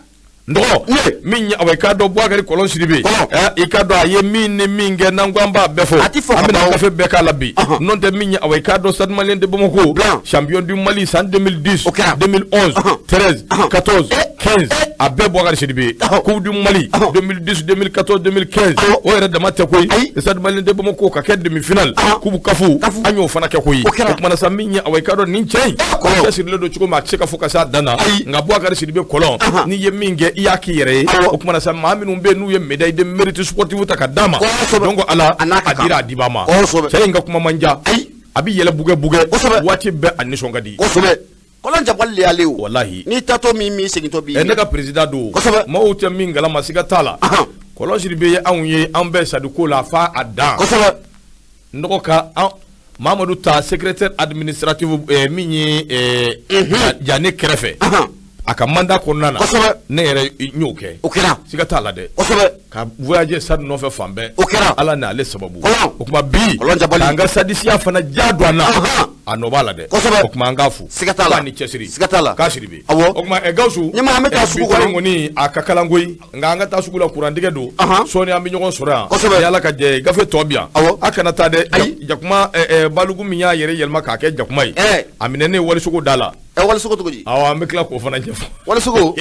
n dɔgɔ min ye i k'a dɔn Bukari Kɔlɔn Sidibe i k'a dɔn a ye min ni min kɛ n'an ko an b'a bɛɛ fɔ an bɛna gafe bɛɛ k'a la bi n'o tɛ min ye i k'a dɔn Stade Malien de Bamako champion du Mali san 2010 2011 13 14 15 a bɛɛ Bukari Sidibe Coupe du Mali 2010 2014 2015 o yɛrɛ dama tɛ koyi Stade Malien de Bamako ka kɛ demi-finale Coupe CAF an y'o fana kɛ koyi o kumana sa min ye i k'a dɔn nin cɛ in cɛsirilen don cogo min a tɛ se ka fɔ ka s'a dan na nka Bukari Sidibe Kɔlɔn n'i ye min kɛ i y'a k'i yɛrɛ ye o kumana sa maa minnu bɛ yen n'u ye médaille de mérite sportif ta ka d'a ma donc Ala a dira a dibaa ma cɛ in ka kuma man ja a bɛ yɛlɛ bugɛ bugɛ waati bɛɛ a nisɔn ka di Kɔlɔn jabali y'ale o walahi n'i taatɔ min segintɔ b'i ne ka président don maaw tɛ min kalama siga t'a la Kɔlɔn Sidibe ye anw ye an bɛɛ sadiko la f'a a dan n dɔgɔ ka an Mamadu ta secrétaire administratif min ye Jane kɛrɛfɛ a ka mandat kɔnɔna na ne yɛrɛ n y'o kɛ o kɛra siga t'a la dɛ ka voyager Stade nɔfɛ fan bɛɛ o kɛra Ala n'ale sababu o tuma bi k'an ka sadisiya fana ja don an na a nɔ b'a la dɛ o tuma an k'a fo siga t'a la ni cɛsiri siga t'a la k'a Sidibe awɔ o tuma Gawusu ɲɛmaa an bɛ taa sugu kɔnɔ kɔni a ka kalan koyi nka an ka taa sugu la kurantigɛ don sɔɔni an bɛ ɲɔgɔn sɔrɔ yan ni Ala ka jɛ ye gafe tɔ bi yan a kana taa dɛ jakuma balugu min y'a yɛrɛ yɛlɛma k'a kɛ jakuma ye a minɛnen walisogo da la walisogo cogo di awɔ an bɛ tila k'o fana ɲɛfɔ walisogo.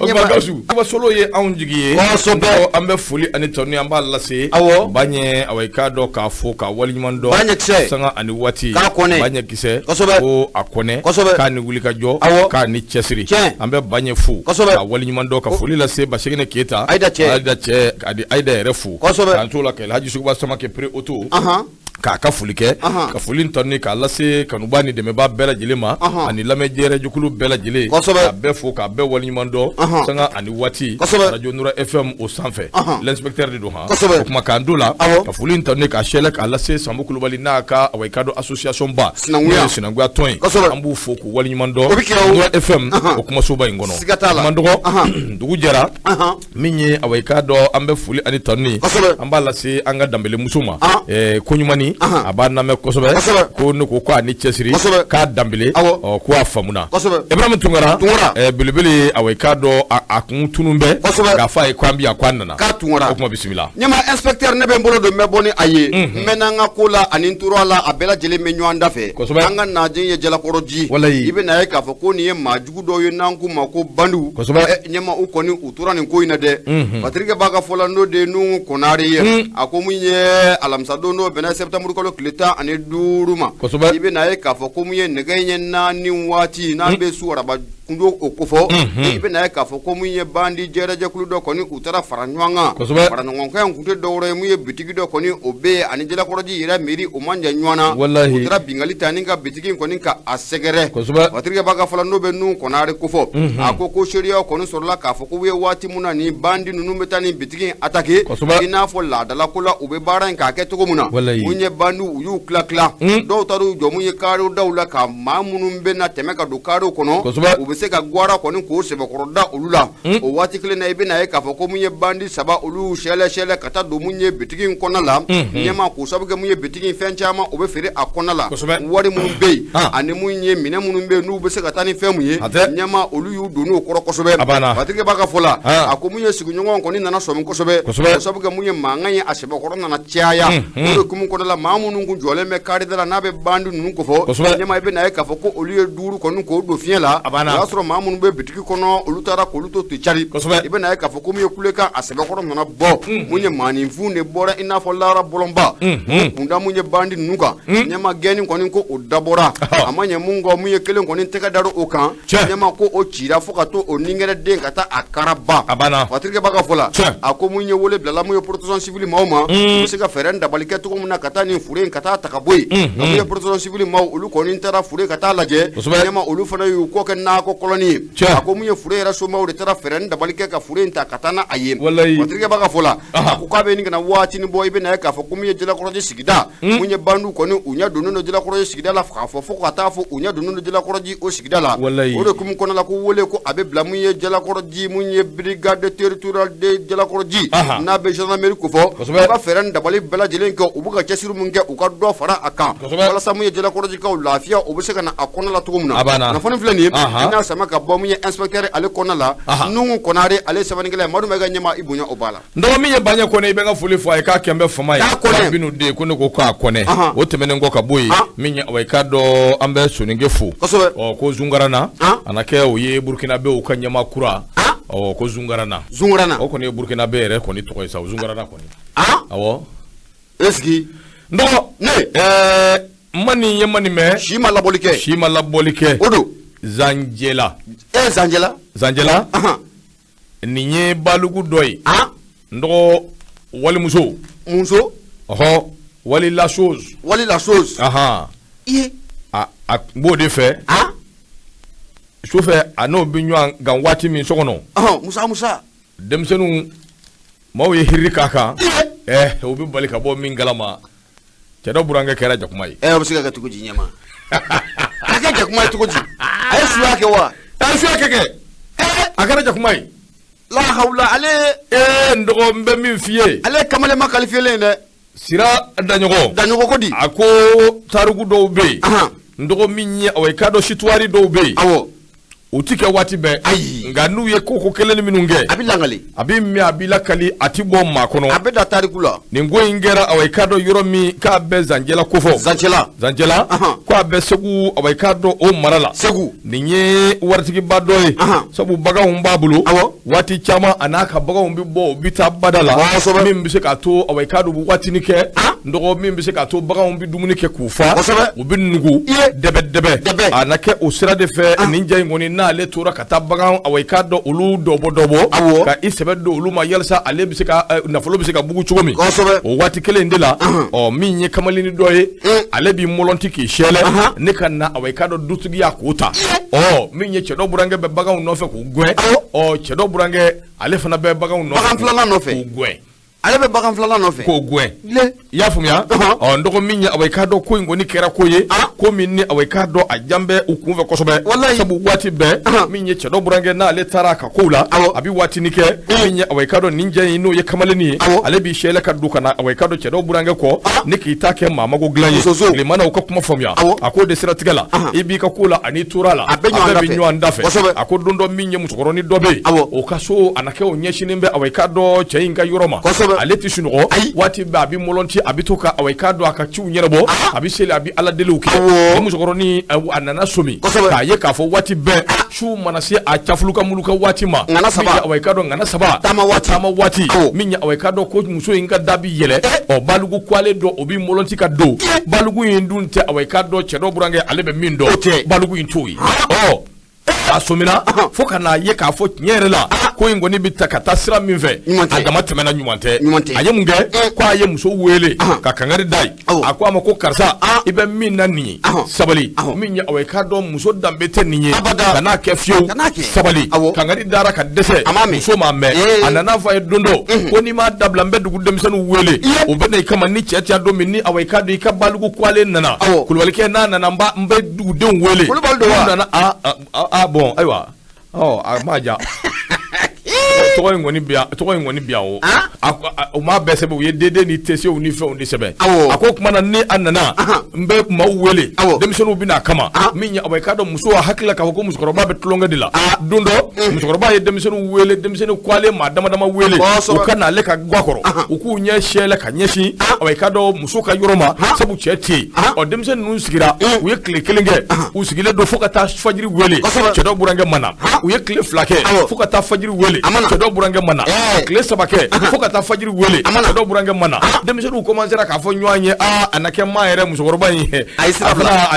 O tuma Gawusu, Solo ye anw jigi ye. Kosɛbɛ. An bɛ foli ani tanu an b'a lase. Awɔ. Baɲɛ, awa, i k'a dɔn k'a fɔ k'a waleɲuman dɔn. Baɲɛ kisɛ. Sanga ani waati. K'a kɔnɛ. Baɲɛ kisɛ. Kosɛbɛ. Ko a kɔnɛ. Kosɛbɛ. K'a ni wulikajɔ. Awɔ. K'a ni cɛsiri. Tiɲɛ. An bɛ Baɲɛ fo. Kosɛbɛ. K'a waleɲuman dɔn, ka foli lase Baseginɛ Keyita. Ayida cɛ. Ayida cɛ, ani Ayida yɛrɛ fo. Kosɛbɛ. K'an t'o la ka Elhaji Suguba Samakɛ Pré Auto. Ahan. K'a ka foli kɛ, Ahan. ka foli tanu k'a lase kanuba ni dɛmɛba bɛɛ lajɛlen ma Ahan. ani lamɛnjɛrɛjɛkulu bɛɛ lajɛlen. Kosɛbɛ. K'a bɛɛ fo, k'a bɛɛ waleɲuman dɔn. Ahan. Sanga ani waati. Kosɛbɛ. Radio Nura FM o sanfɛ. Ahan. L'inspecteur de don han. Kosɛbɛ. O tuma k'an do la. Awɔ. Ka foli tanu k'a sɛlɛ k'a lase Sanbu Kulubali n'a ka, awa, i ka dɔn association ba. Sinankunya. N'o ye sinankunya tɔn ye. Kosɛbɛ. An b'u fo k'u waleɲuman dɔn. O bɛ kɛ o. Nura FM Ahan. o kumasoba in kɔnɔ. Siga t'a la. Man dɔgɔ. Ahan. Dugu jɛra. Ahan. Min ye, awa, i k'a dɔn an bɛ foli ani tanu ye. Kosɛbɛ. An b'a lase an ka danbelemuso ma. Ahan. Ko ɲumanni. Ahan. A b'a lamɛn kosɛbɛ. Kosɛbɛ. Ko ne ko k'a ni cɛsiri. Kosɛbɛ. K'a danbele. Awɔ. Ɔ, ko a faamuna. Kosɛbɛ. Ibrahim Tunkara. Tunkara. Belebele, awa, i k'a dɔn a kun tunun bɛ. Kosɛbɛ. K'a fɔ a ye ko an bɛ yan, ko an nana. K'a Tunkara. O kuma bisimila. Ɲɛma inspecteur, ne bɛ n bolo don n bɛ bɔ ni a ye, n bɛ n'an ka ko la ani n tora la, a bɛɛ lajɛlen bɛ ɲɔgɔn da fɛ. Kosɛbɛ. An ka naje ye jalakɔrɔ ji. Walayi. I bɛ na ye k'a fɔ ko nin ye maa jugu dɔw ye n'an k'u ma ko bandiw. Kosɛbɛ. Ɲɛma, u kɔni u tora nin ko in na dɛ. Patrick b'a ka fɔ la, n'o de ye Nuhu Konare ye, a ko mun ye alamisadon n'o bɛnna septembre kalo tile 15 ma. Kosɛbɛ. I bɛ na ye k'a fɔ ko mun ye nɛgɛ ɲɛ 4 waati n'an bɛ su araba kundo o kofɔ, i bɛ na ye k'a fɔ ko mun ye bandi jɛrɛjɛkulu dɔ kɔni u taara fara ɲɔgɔn kan. Kosɛbɛ. Fara ɲɔgɔn kan in kun tɛ dɔwɛrɛ ye, mun ye bitigi dɔ kɔni o bɛ yen ani jalakɔrɔji yɛrɛ miiri o man jan ɲɔgɔn na. Walahi. U taara bingali ta ni ka bitigi in kɔni ka a sɛgɛrɛ. Kosɛbɛ. Patrick b'a ka fɔla, n'o bɛ Nuhu Konare kofɔ, a ko seereyaw kɔni sɔrɔla k'a fɔ k'u ye waati mun na ni bandi ninnu bɛ taa ni bitigi in attaquer. Kosɛbɛ. I n'a fɔ laadala ko la, u bɛ baara in k'a kɛ cogo min na. Walahi. Mun ye bandiw u y'u tila tila, dɔw taar'u jɔ mun ye karew daw la ka maa minnu bɛ na tɛmɛ ka don karew kɔnɔ. Kosɛbɛ. U bɛ se ka gwara kɔni k'o sɛbɛkɔrɔ da olu la. O waati kelen na, i bɛ na ye k'a fɔ ko mun ye bandi saba olu sɛlɛ sɛlɛ ka taa don mun ye bitigi in kɔnɔna la. Ɲɛma, k'o sababu kɛ mun ye bitigi in fɛn caman o bɛ feere a kɔnɔna la. Kosɛbɛ. Wari minnu bɛ yen Ah. ani mun ye minɛn minnu bɛ yen n'u bɛ se ka taa ni fɛn mun ye. A tɛ. Ɲɛma, olu y'u don n'o kɔrɔ kosɛbɛ. A banna. Patrick b'a ka fɔ la, Ah. a ko mun ye sigiɲɔgɔnw kɔni nana sɔmi kosɛbɛ. Kosɛbɛ. O sababu kɛ mun ye mankan ye a sɛbɛkɔrɔ nana caya. O de kumu kɔnɔna la, maa minnu kun jɔlen bɛ karida la n'a bɛ bandi ninnu kofɔ. Kosɛbɛ. Ɲɛma, i bɛ na ye k'a fɔ ko olu ye duuru kɔni k'o don fiɲɛ la. A banna. O y'a sɔrɔ maa minnu bɛ bitigi kɔnɔ, olu taara k'olu to ten cari. Kosɛbɛ. I bɛ na ye k'a fɔ ko mun ye kulekan a sɛbɛkɔrɔ nana bɔ, mun ye maaninfin de bɔra i n'a fɔ lara bɔlɔnba, o kunda mun ye bandi ninnu kan. Ɲɛma, gɛnni kɔni ko o dabɔra, a ma ɲɛ mun kɔ, mun ye kelen kɔni tɛgɛ dar'o o kan. Tiɲɛ. Ɲɛma, ko o cira fo ka to o ningɛrɛ den ka taa a karaba. A banna. Patrick b'a ka fɔ la, Tiɲɛ. a ko mun ye wele bilala mun ye protection civile maaw ma, u bɛ se ka fɛɛrɛ dabali kɛ cogo min na ka taa nin fure in ka taa ta ka bɔ yen. Nka mun ye protection civile maaw, olu kɔni taara fure ka taa lajɛ. Kosɛbɛ. Ɲɛma, olu fana y'u kɔ kɛ nakɔ kɔlɔni ye. Tiɲɛ. A ko mun ye fure yɛrɛ somaw de taara fɛɛrɛ dabali kɛ ka fure in ta ka taa n'a ye. Walayi. Patrick b'a ka fɔ la, Aha. a ko k'a bɛ nin ka na waatinin bɔ, i bɛ na ye k'a fɔ ko mun ye jalakɔrɔji sigida, mun ye bandiw kɔni u ɲɛ donnen don jalakɔrɔji sigida la k'a fɔ fo ka taa fɔ u ɲɛ donnen don jalakɔrɔji o sigida la. Walayi. O de kumu kɔnɔna la, ko wele ko a bɛ bila mun ye jalakɔrɔji, mun ye brigade territoriale de jalakɔrɔji Aha. n'a bɛ gendarmerie kofɔ, Kosɛbɛ. u ka fɛɛrɛ ni dabali bɛɛ lajɛlen kɛ, u bɛ ka cɛsiri mun kɛ, u ka dɔ fara a kan Kosɛbɛ. walasa mun ye jalakɔrɔjikaw lafiya o bɛ se ka na a kɔnɔ la cogo min na. A banna. Kunnafoni filɛ nin ye, Aha. i n'a sama ka bɔ mun ye inspecteur ale kɔnɔna la, Aha. Nuhu Konare ale sɛbɛnnikɛla ye. Madu Mayiga, ɲɛma, i bonya o b'a la. N dɔgɔ, min ye Baɲɛ Kɔnɛ, i bɛ n ka foli fɔ a ye k'a kɛ n bɛ fama ye. K'a kɔnɛ. Binu den, ko ne ko k'a kɔnɛ. Ahan. O tɛmɛnen kɔ ka bɔ yen, Ah. min ye, awa, i k'a dɔn an bɛ Soninke fo. Kosɛbɛ. Ɔ, ko Zunkarana. Ah. A na kɛ o ye Burukinabew ka ɲɛmaa kura. Ah. Ɔ, ko Zunkarana. Zunkarana. O kɔni ye Burukinabe yɛrɛ kɔni tɔgɔ ye sa, Zunkarana kɔni. Ah. Awɔ. Est-ce que N dɔgɔ. Ne. Ma nin ye ma nin mɛn. Si ma labɔli kɛ. Si ma labɔli kɛ. O don. Zanjɛla. Zanjɛla. Zanjɛla. Ahan. Nin ye balugu dɔ ye. Ah. N dɔgɔ, walimuso. Muso. Ɔhɔ, wali la chose. Wali la chose. Ahan. I ye. A b'o de fɛ. Ah. Sufɛ a n'o bɛ ɲɔgɔn kan waati min so kɔnɔ. Ɔhɔn, Musa Musa. Denmisɛnninw maaw ye hiriri k'a kan. Iye. O bɛ bali ka bɔ min kalama, cɛ dɔ burankɛ kɛra jakuma ye. O bɛ se ka kɛ cogo di ɲɛma? A kɛ jakuma ye cogo di? A ye suya kɛ wa? A ye suya kɛ. A kɛra jakuma ye. La hawla, ale. N dɔgɔ, n bɛ min f'i ye. Ale kamalen ma qualifié len dɛ. Sira Daɲɔgɔn. Daɲɔgɔn ko di? A ko tariku dɔw bɛ yen. Ahan. N dɔgɔ, min ye, awɔ, i k'a dɔn situwari dɔw bɛ yen. Awɔ. U ti kɛ waati bɛɛ. Ayi. Nka n'u ye ko kelen minnu kɛ, a bɛ langali, a bɛ min, a b'i lakali, a ti bɔ maa kɔnɔ, a bɛ da tariku la. Nin ko in kɛra, awa, i k'a dɔn yɔrɔ min k'a bɛ Zanjɛla kofɔ. Zanjɛla. Ko a bɛ Segu, awa, i k'a dɔn o mara la. Segu. Nin ye waritigiba dɔ ye, sabu baganw b'a bolo. Waati caman a n'a ka baganw bɛ bɔ, u bɛ taa bada la. Min bɛ se k'a to, awa, i k'a dɔn u bɛ waatinin kɛ. N dɔgɔ, min bɛ se k'a to baganw bɛ dumuni kɛ k'u fa. U bɛ nugu. Dɛbɛ dɛbɛ. A na kɛ o sira de fɛ nin ja in kɔni n'ale tora ka taa bagan, awa, i k'a dɔn olu dɔbɔ ka i sɛbɛ don olu ma, yalisa ale bɛ se ka nafolo bɛ se ka bugu cogo min. O waati kelen in de la, ɔ, min ye kamalennin dɔ ye, ale b'i mɔlɔnti k'i sɛlɛ ne ka na, awa, i k'a dɔn dutigiya k'o ta. Ɔ, min ye cɛ dɔ burankɛ bɛ baganw nɔfɛ k'u gɛn. Ɔ, cɛ dɔ burankɛ, ale fana bɛ baganw nɔfɛ. Bagan filanan nɔfɛ. K'u gɛn. Ale bɛ bagan filanan nɔfɛ. K'o gɛn. I y'a faamuya? Ɔ, n dɔgɔ, min ye, awa, i k'a dɔn ko in kɔni kɛra ko ye, ko min ni, awa, i k'a dɔn a jan bɛ u kunfɛ kosɛbɛ. Sabu waati bɛɛ, min ye cɛ dɔ burankɛ n'ale taara a ka kow la, a bɛ waatinin kɛ. Min ye, awa, i k'a dɔn nin jɛ in n'o ye kamalennin ye, ale b'i sɛlɛ ka don ka na, awa, i k'a dɔn cɛ dɔ burankɛ kɔ ne k'i ta kɛ maa mago dilan ye. Tilema na u ka kuma faamuya. A k'o de siratigɛ la, i b'i ka ko la ani tora la, a bɛɛ bɛ ɲɔgɔn da fɛ. A ko don dɔ, min ye musokɔrɔnin dɔ bɛ yen, o ka so a na kɛ o ɲɛsinnen bɛ, awa, i k'a dɔn cɛ in ka yɔrɔ ma. Ale tɛ sunɔgɔ waati bɛɛ, a bɛ mɔlɔnti, a bɛ to ka, awa, i k'a dɔn a ka ciw ɲɛnabɔ, a bɛ seli, a bɛ ala deliw kɛ. Ni musokɔrɔnin a nana somi k'a ye k'a fɔ waati bɛɛ su mana se a cafulu ka mulu ka waati ma, ŋana saba, awa, i k'a dɔn ŋana saba taama waati, min ye, awa, i k'a dɔn ko muso in ka da bi yɛlɛ. Ɔ, balugu kwalen dɔ, o bɛ mɔlɔnti ka don. Balugu in dun tɛ, awa, i k'a dɔn cɛ dɔ burankɛ ale bɛ min dɔn, balugu in t'o ye. Ɔ, a sɔmina fo ka n'a ye k'a fɔ tiɲɛ yɛrɛ la, ko in kɔni bɛ ta ka taa sira min fɛ, a dama tɛmɛna, ɲuman tɛ. A ye mun kɛ? Ko a ye muso wele ka kangari da ye. A ko a ma ko karisa, i bɛ min na nin ye, sabali. Min ye, awa, i k'a dɔn muso danbe tɛ nin ye, kan'a kɛ fiyewu, sabali. Kangari dara ka dɛsɛ, muso m'a mɛn. A nana fɔ a ye don dɔ ko n'i m'a dabila, n bɛ dugu denmisɛnninw wele, o bɛ na i kama. Ni cɛ tɛ don min ni, awa, i k'a dɔn i ka balugu kwalen nana, kulubalikɛ n'a nana, n bɛ dugudenw wele. Nana a bon, ayiwa, ɔ, a ma ja, tɔgɔ in kɔni bi yan, tɔgɔ in kɔni bi yan. O u m'a bɛɛ sɛbɛn, u ye deden ni tesew ni fɛnw de sɛbɛn. A ko tuma na ni a nana, n bɛ maaw wele, denmisɛnninw bɛ n'a kama. Min ye, awa, i k'a dɔn muso a hakili la k'a fɔ ko musokɔrɔba bɛ tulonkɛ de la. Don dɔ, musokɔrɔba ye denmisɛnninw wele, denmisɛnnin kwalen maa dama dama wele, u ka n'ale ka ga kɔrɔ, u k'u ɲɛ sɛlɛ ka ɲɛsin, awa, i k'a dɔn muso ka yɔrɔ ma, sabu cɛ tɛ yen. Ɔ, denmisɛnnin ninnu sigira, u ye tile kelen kɛ, u sigilen don fo ka taa fajiri wele, cɛ dɔ burankɛ ma na. U ye tile fila kɛ fo ka taa fajiri wele, cɛ dɔ burankɛ ma na. Tile saba kɛ fo ka taa fajiri wele, cɛ dɔ burankɛ ma na. Denmisɛnninw commencera k'a fɔ ɲɔgɔn ye, aa, a na kɛ maa yɛrɛ musokɔrɔba in a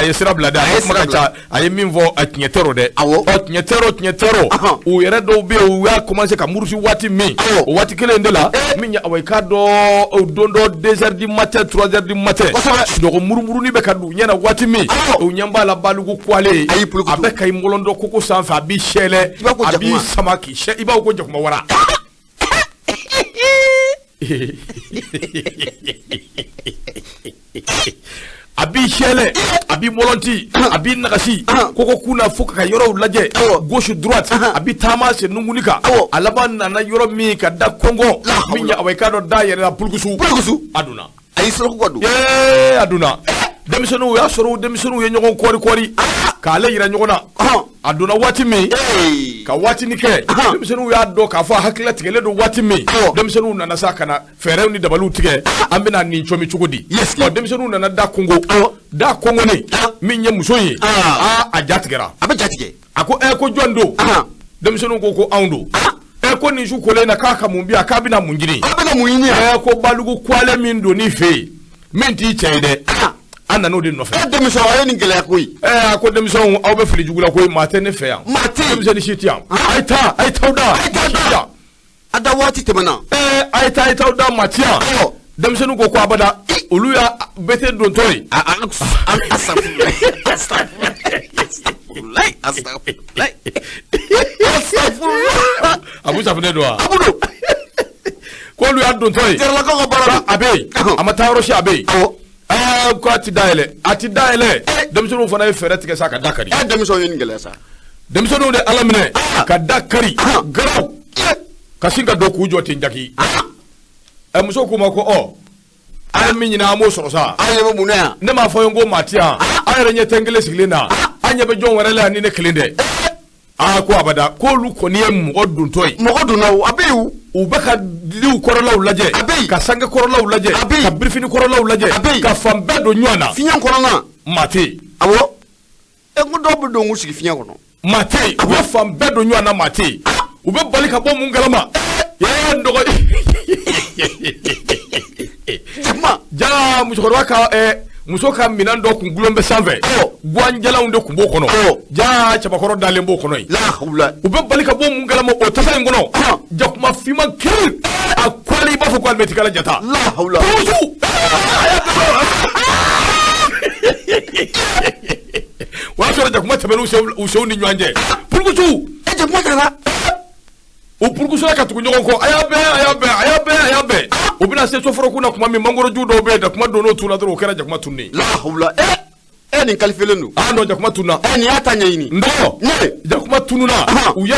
ye sira bila dɛ, a ye kuma ka ca, a ye min fɔ a tiɲɛ tɛ o dɛ. Ɔ, tiɲɛ tɛ o, tiɲɛ tɛ o. U yɛrɛ dɔw bɛ yen, u y'a commencé ka murusi waati min, o waati kelen de la, min ye, awa, i k'a dɔn don dɔ 2 heures du matin, 3 heures du matin, sunɔgɔ murumurunin bɛ ka don u ɲɛ na waati min, u ɲɛ b'a la balugu kwalen, a bɛ ka i mɔlɔndɔ koko sanfɛ, a b'i sɛlɛ, a b'i sama k'i sɛ, i b'a fɔ ko jakuma wara. A b'i sɛlɛ, a b'i mɔlɔnti, a b'i nagasi koko kun na fo ka yɔrɔw lajɛ, gauche droite, a b'i taama sen nunguni kan. A laban nana yɔrɔ min ka da kɔngɔ, min ye, awa, i k'a dɔn da yɛrɛ la, pulukusu a donna. A y'i sɔrɔ ka don. Ee, a donna. Denmisɛnninw y'a sɔrɔ, denmisɛnninw ye ɲɔgɔn kɔri kɔri k'ale yira ɲɔgɔn na. A donna waati min ka waatinin kɛ, denmisɛnninw y'a dɔn k'a fɔ a hakilila tigɛlen don waati min, denmisɛnninw nana sa ka na fɛɛrɛw ni dabaliw tigɛ, an bɛna nin cɔmi cogo di? Ɔ, denmisɛnninw nana da kongo, da kongoni, min ye muso ye, aa, a ja tigɛra. A bɛ ja tigɛ. A ko ko jɔn don? Denmisɛnninw ko anw don. Ko nin su kolen na, k'a ka mun bi yan, k'a bɛna mun ɲini? A bɛna mun ɲini? Ko balugu kwalen min don n'i fɛ yen, min t'i cɛ ye dɛ, an nan'o de nɔfɛ. E denmisɛnw, a ye nin gɛlɛya koyi. A ko denmisɛnw, aw bɛ fili jugu la koyi, maa tɛ ne fɛ yan. Maa tɛ yen. Denmisɛnnin si tɛ yan. A ye taa, a ye t'aw da. A ye t'aw da. A da waati tɛmɛna. A ye taa, a ye t'aw da, maa tɛ yan. Denmisɛnninw ko abada, olu y'a bete dontɔ ye. Abu safunɛ don wa? Abu don. K'olu y'a dontɔ ye. Jaralakaw ka baara don. A bɛ yen, a ma taa yɔrɔ si, a bɛ yen. Ko a ti dayɛlɛ, a ti dayɛlɛ. Denmisɛnninw fana ye fɛɛrɛ tigɛ sa ka da kari. Denmisɛnw ye nin gɛlɛya sa. Denmisɛnninw de ala minɛ ka da kari garaw ka sin ka don k'u jɔ ten jaki. Muso k'u ma ko ɔ, an ye min ɲini an b'o sɔrɔ sa. An ɲɛ bɛ mun na yan? Ne m'a fɔ n ko maa ti yan. An yɛrɛ ɲɛ tɛ n kelen sigilen na. An ɲɛ bɛ jɔn wɛrɛ la yan ni ne kelen tɛ. Aa ko abada k'olu kɔni ye mɔgɔ dontɔ ye. Mɔgɔ donna o, a bɛ yen. U bɛ ka liw kɔrɔlaw lajɛ. A bɛ yen. Ka sange kɔrɔlaw lajɛ. A bɛ yen. Ka birifini kɔrɔlaw lajɛ. A bɛ yen. Ka fan bɛɛ don ɲɔgɔn na. Fiɲɛ kɔnɔna. Maa tɛ yen. Awɔ. E ko dɔw bɛ don k'u sigi fiɲɛ kɔnɔ. Maa tɛ yen. U bɛ fan bɛɛ don ɲɔgɔn na, maa tɛ yen. U bɛ bali ka bɔ mun kalama? Ee n dɔgɔ. Jakuma. Jaa musokɔrɔba ka muso ka minɛn dɔ kun gulon bɛ sanfɛ. Guwanjalanw de kun b'o kɔnɔ. Jaa cɛbakɔrɔ dalen b'o kɔnɔ yen. Lahawula. U bɛ bali ka bɔ mun kalama o tasa in kɔnɔ. Jakuma finman kiri. A kɔlen i b'a fɔ ko alimɛtikala jata. Lahawula. Purusu. O y'a sɔrɔ jakuma tɛmɛn'u senw ni ɲɔgɔn cɛ. Purukusu. E jakuma taara. U purukusura ka tugu ɲɔgɔn kɔ, a y'a bɛn, a y'a bɛn, a y'a bɛn, a y'a bɛn. U bɛna se soforokun na tuma min, mangoroju dɔw bɛ yen, jakuma donn'o tu la dɔrɔn, o kɛra jakuma tununnen ye. Lahawula. E nin kalifelen don. Ah non, jakuma tununna. Nin y'a ta ɲɛɲini. N dɔgɔ. Ne. Jakuma tununna. U ye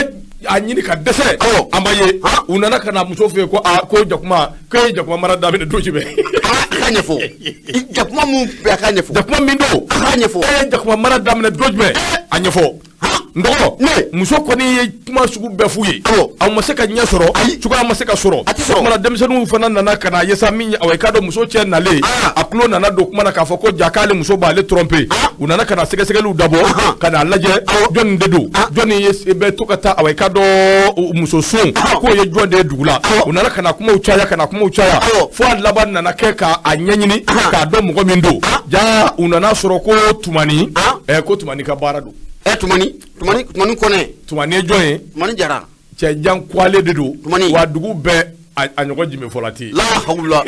a ɲini ka dɛsɛ. A ma ye. U nana ka na muso fɛ yen ko aa ko jakuma ko e ye jakuma mara daminɛ don jumɛn? A k'a ɲɛfɔ. Jakuma mun bɛ a k'a ɲɛfɔ. Jakuma min don. A k'a ɲɛfɔ. E ye jakuma mara daminɛ don jumɛn? A ɲɛfɔ. N dɔgɔ, muso kɔni ye kuma sugu bɛɛ f'u ye. A ma se ka ɲɛ sɔrɔ, cogoya ma se ka sɔrɔ. A tɛ sɔrɔ. O kumana denmisɛnninw fana nana ka na ye sa min ye, awa i k'a dɔn muso cɛ nalen, a tulo nana don kuma na k'a fɔ ko ja k'ale muso b'ale tromper. U nana ka na sɛgɛsɛgɛliw dabɔ, ka n'a lajɛ jɔnni de don, jɔnni ye bɛ to ka taa awa i k'a dɔn muso sun, k'o ye jɔn de ye dugu la. U nana ka na kumaw caya, ka na kumaw caya, fo a laban nana kɛ k'a ɲɛɲini k'a dɔn mɔgɔ min don. Ja u nana sɔrɔ ko Tumani, ko Tumani ka baara don. Tumani, Tumani, Tumani Kɔnɛ. Tumani ye jɔn ye? Tumani Jara. Cɛjan kwale de don. Tumani. Wa dugu bɛɛ a ɲɔgɔn jimi fɔla tɛ yen. Lahawula.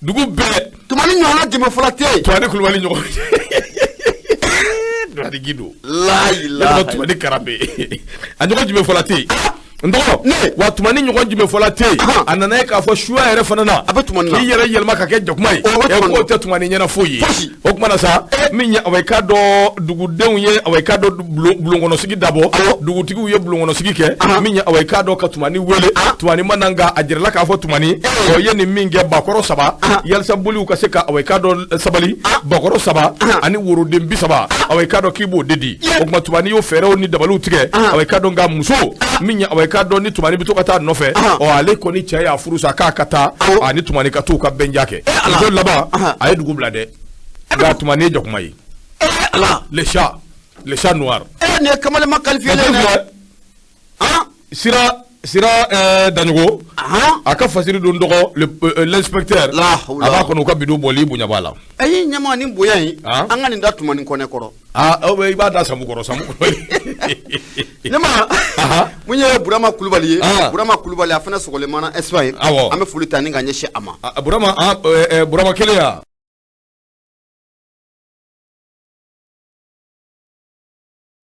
Dugu bɛɛ. Tumani ɲɔgɔnna jimi fɔla tɛ yen. Tumani Kulubali ɲɔgɔn. Tumani Gindo. Layilaha. Tumani Karabe. A ɲɔgɔn jimi fɔla tɛ yen. N dɔgɔ, wa Tumani ɲɔgɔn jumɛn fɔla tɛ yen. A nana ye k'a fɔ suya yɛrɛ fana na, a bɛ Tumani na, k'i yɛrɛ yɛlɛma ka kɛ jakuma ye, k'o tɛ Tumani ɲɛna foyi ye. O kuma na sa, min ye awa i k'a dɔn dugudenw ye awa i k'a dɔn bulonkɔnɔsigi dabɔ, dugutigiw ye bulonkɔnɔsigi kɛ, min ye awa i k'a dɔn ka Tumani wele, Tumani ma na, nka a jirala k'a fɔ Tumani, o ye nin min kɛ bakɔrɔ 3, yalisa boliw ka se ka awa i k'a dɔn sabali, bakɔrɔ 3 ani woroden 30, awa i k'a dɔn k'i b'o de di. O kuma Tumani y'o fɛɛrɛw ni dabaliw tigɛ, awa i k'a dɔn nka muso min ye awa i k'a dɔn ni Tumani bɛ to ka taa nɔfɛ, ɔ ale kɔni cɛ y'a furu sa k'a ka taa ani Tumani ka t'u ka bɛnja kɛ. Muso laban a ye dugu bila dɛ, nka Tumani ye jakuma ye. Le chat, le chat noir. Nin ye kamalenma qualifié ye dɛ. Sira Daɲogo, a ka fasiri don dɔgɔ l'inspecteur, a b'a kɔnɔ u ka bidon bɔli bonya b'a la. Ayi ɲɛmaa nin bonya in, an ka nin da Tumani Kɔnɛ kɔrɔ. Aa i b'a da Samu kɔrɔ, Samu kɔrɔ. Ɲɛmaa mun ye Burama Kulubali ye, Burama Kulubali a fana sɔgɔlen mana Espagne. Awɔ. An bɛ foli ta ni ka ɲɛsin a ma. Burama, Burama kelen ya.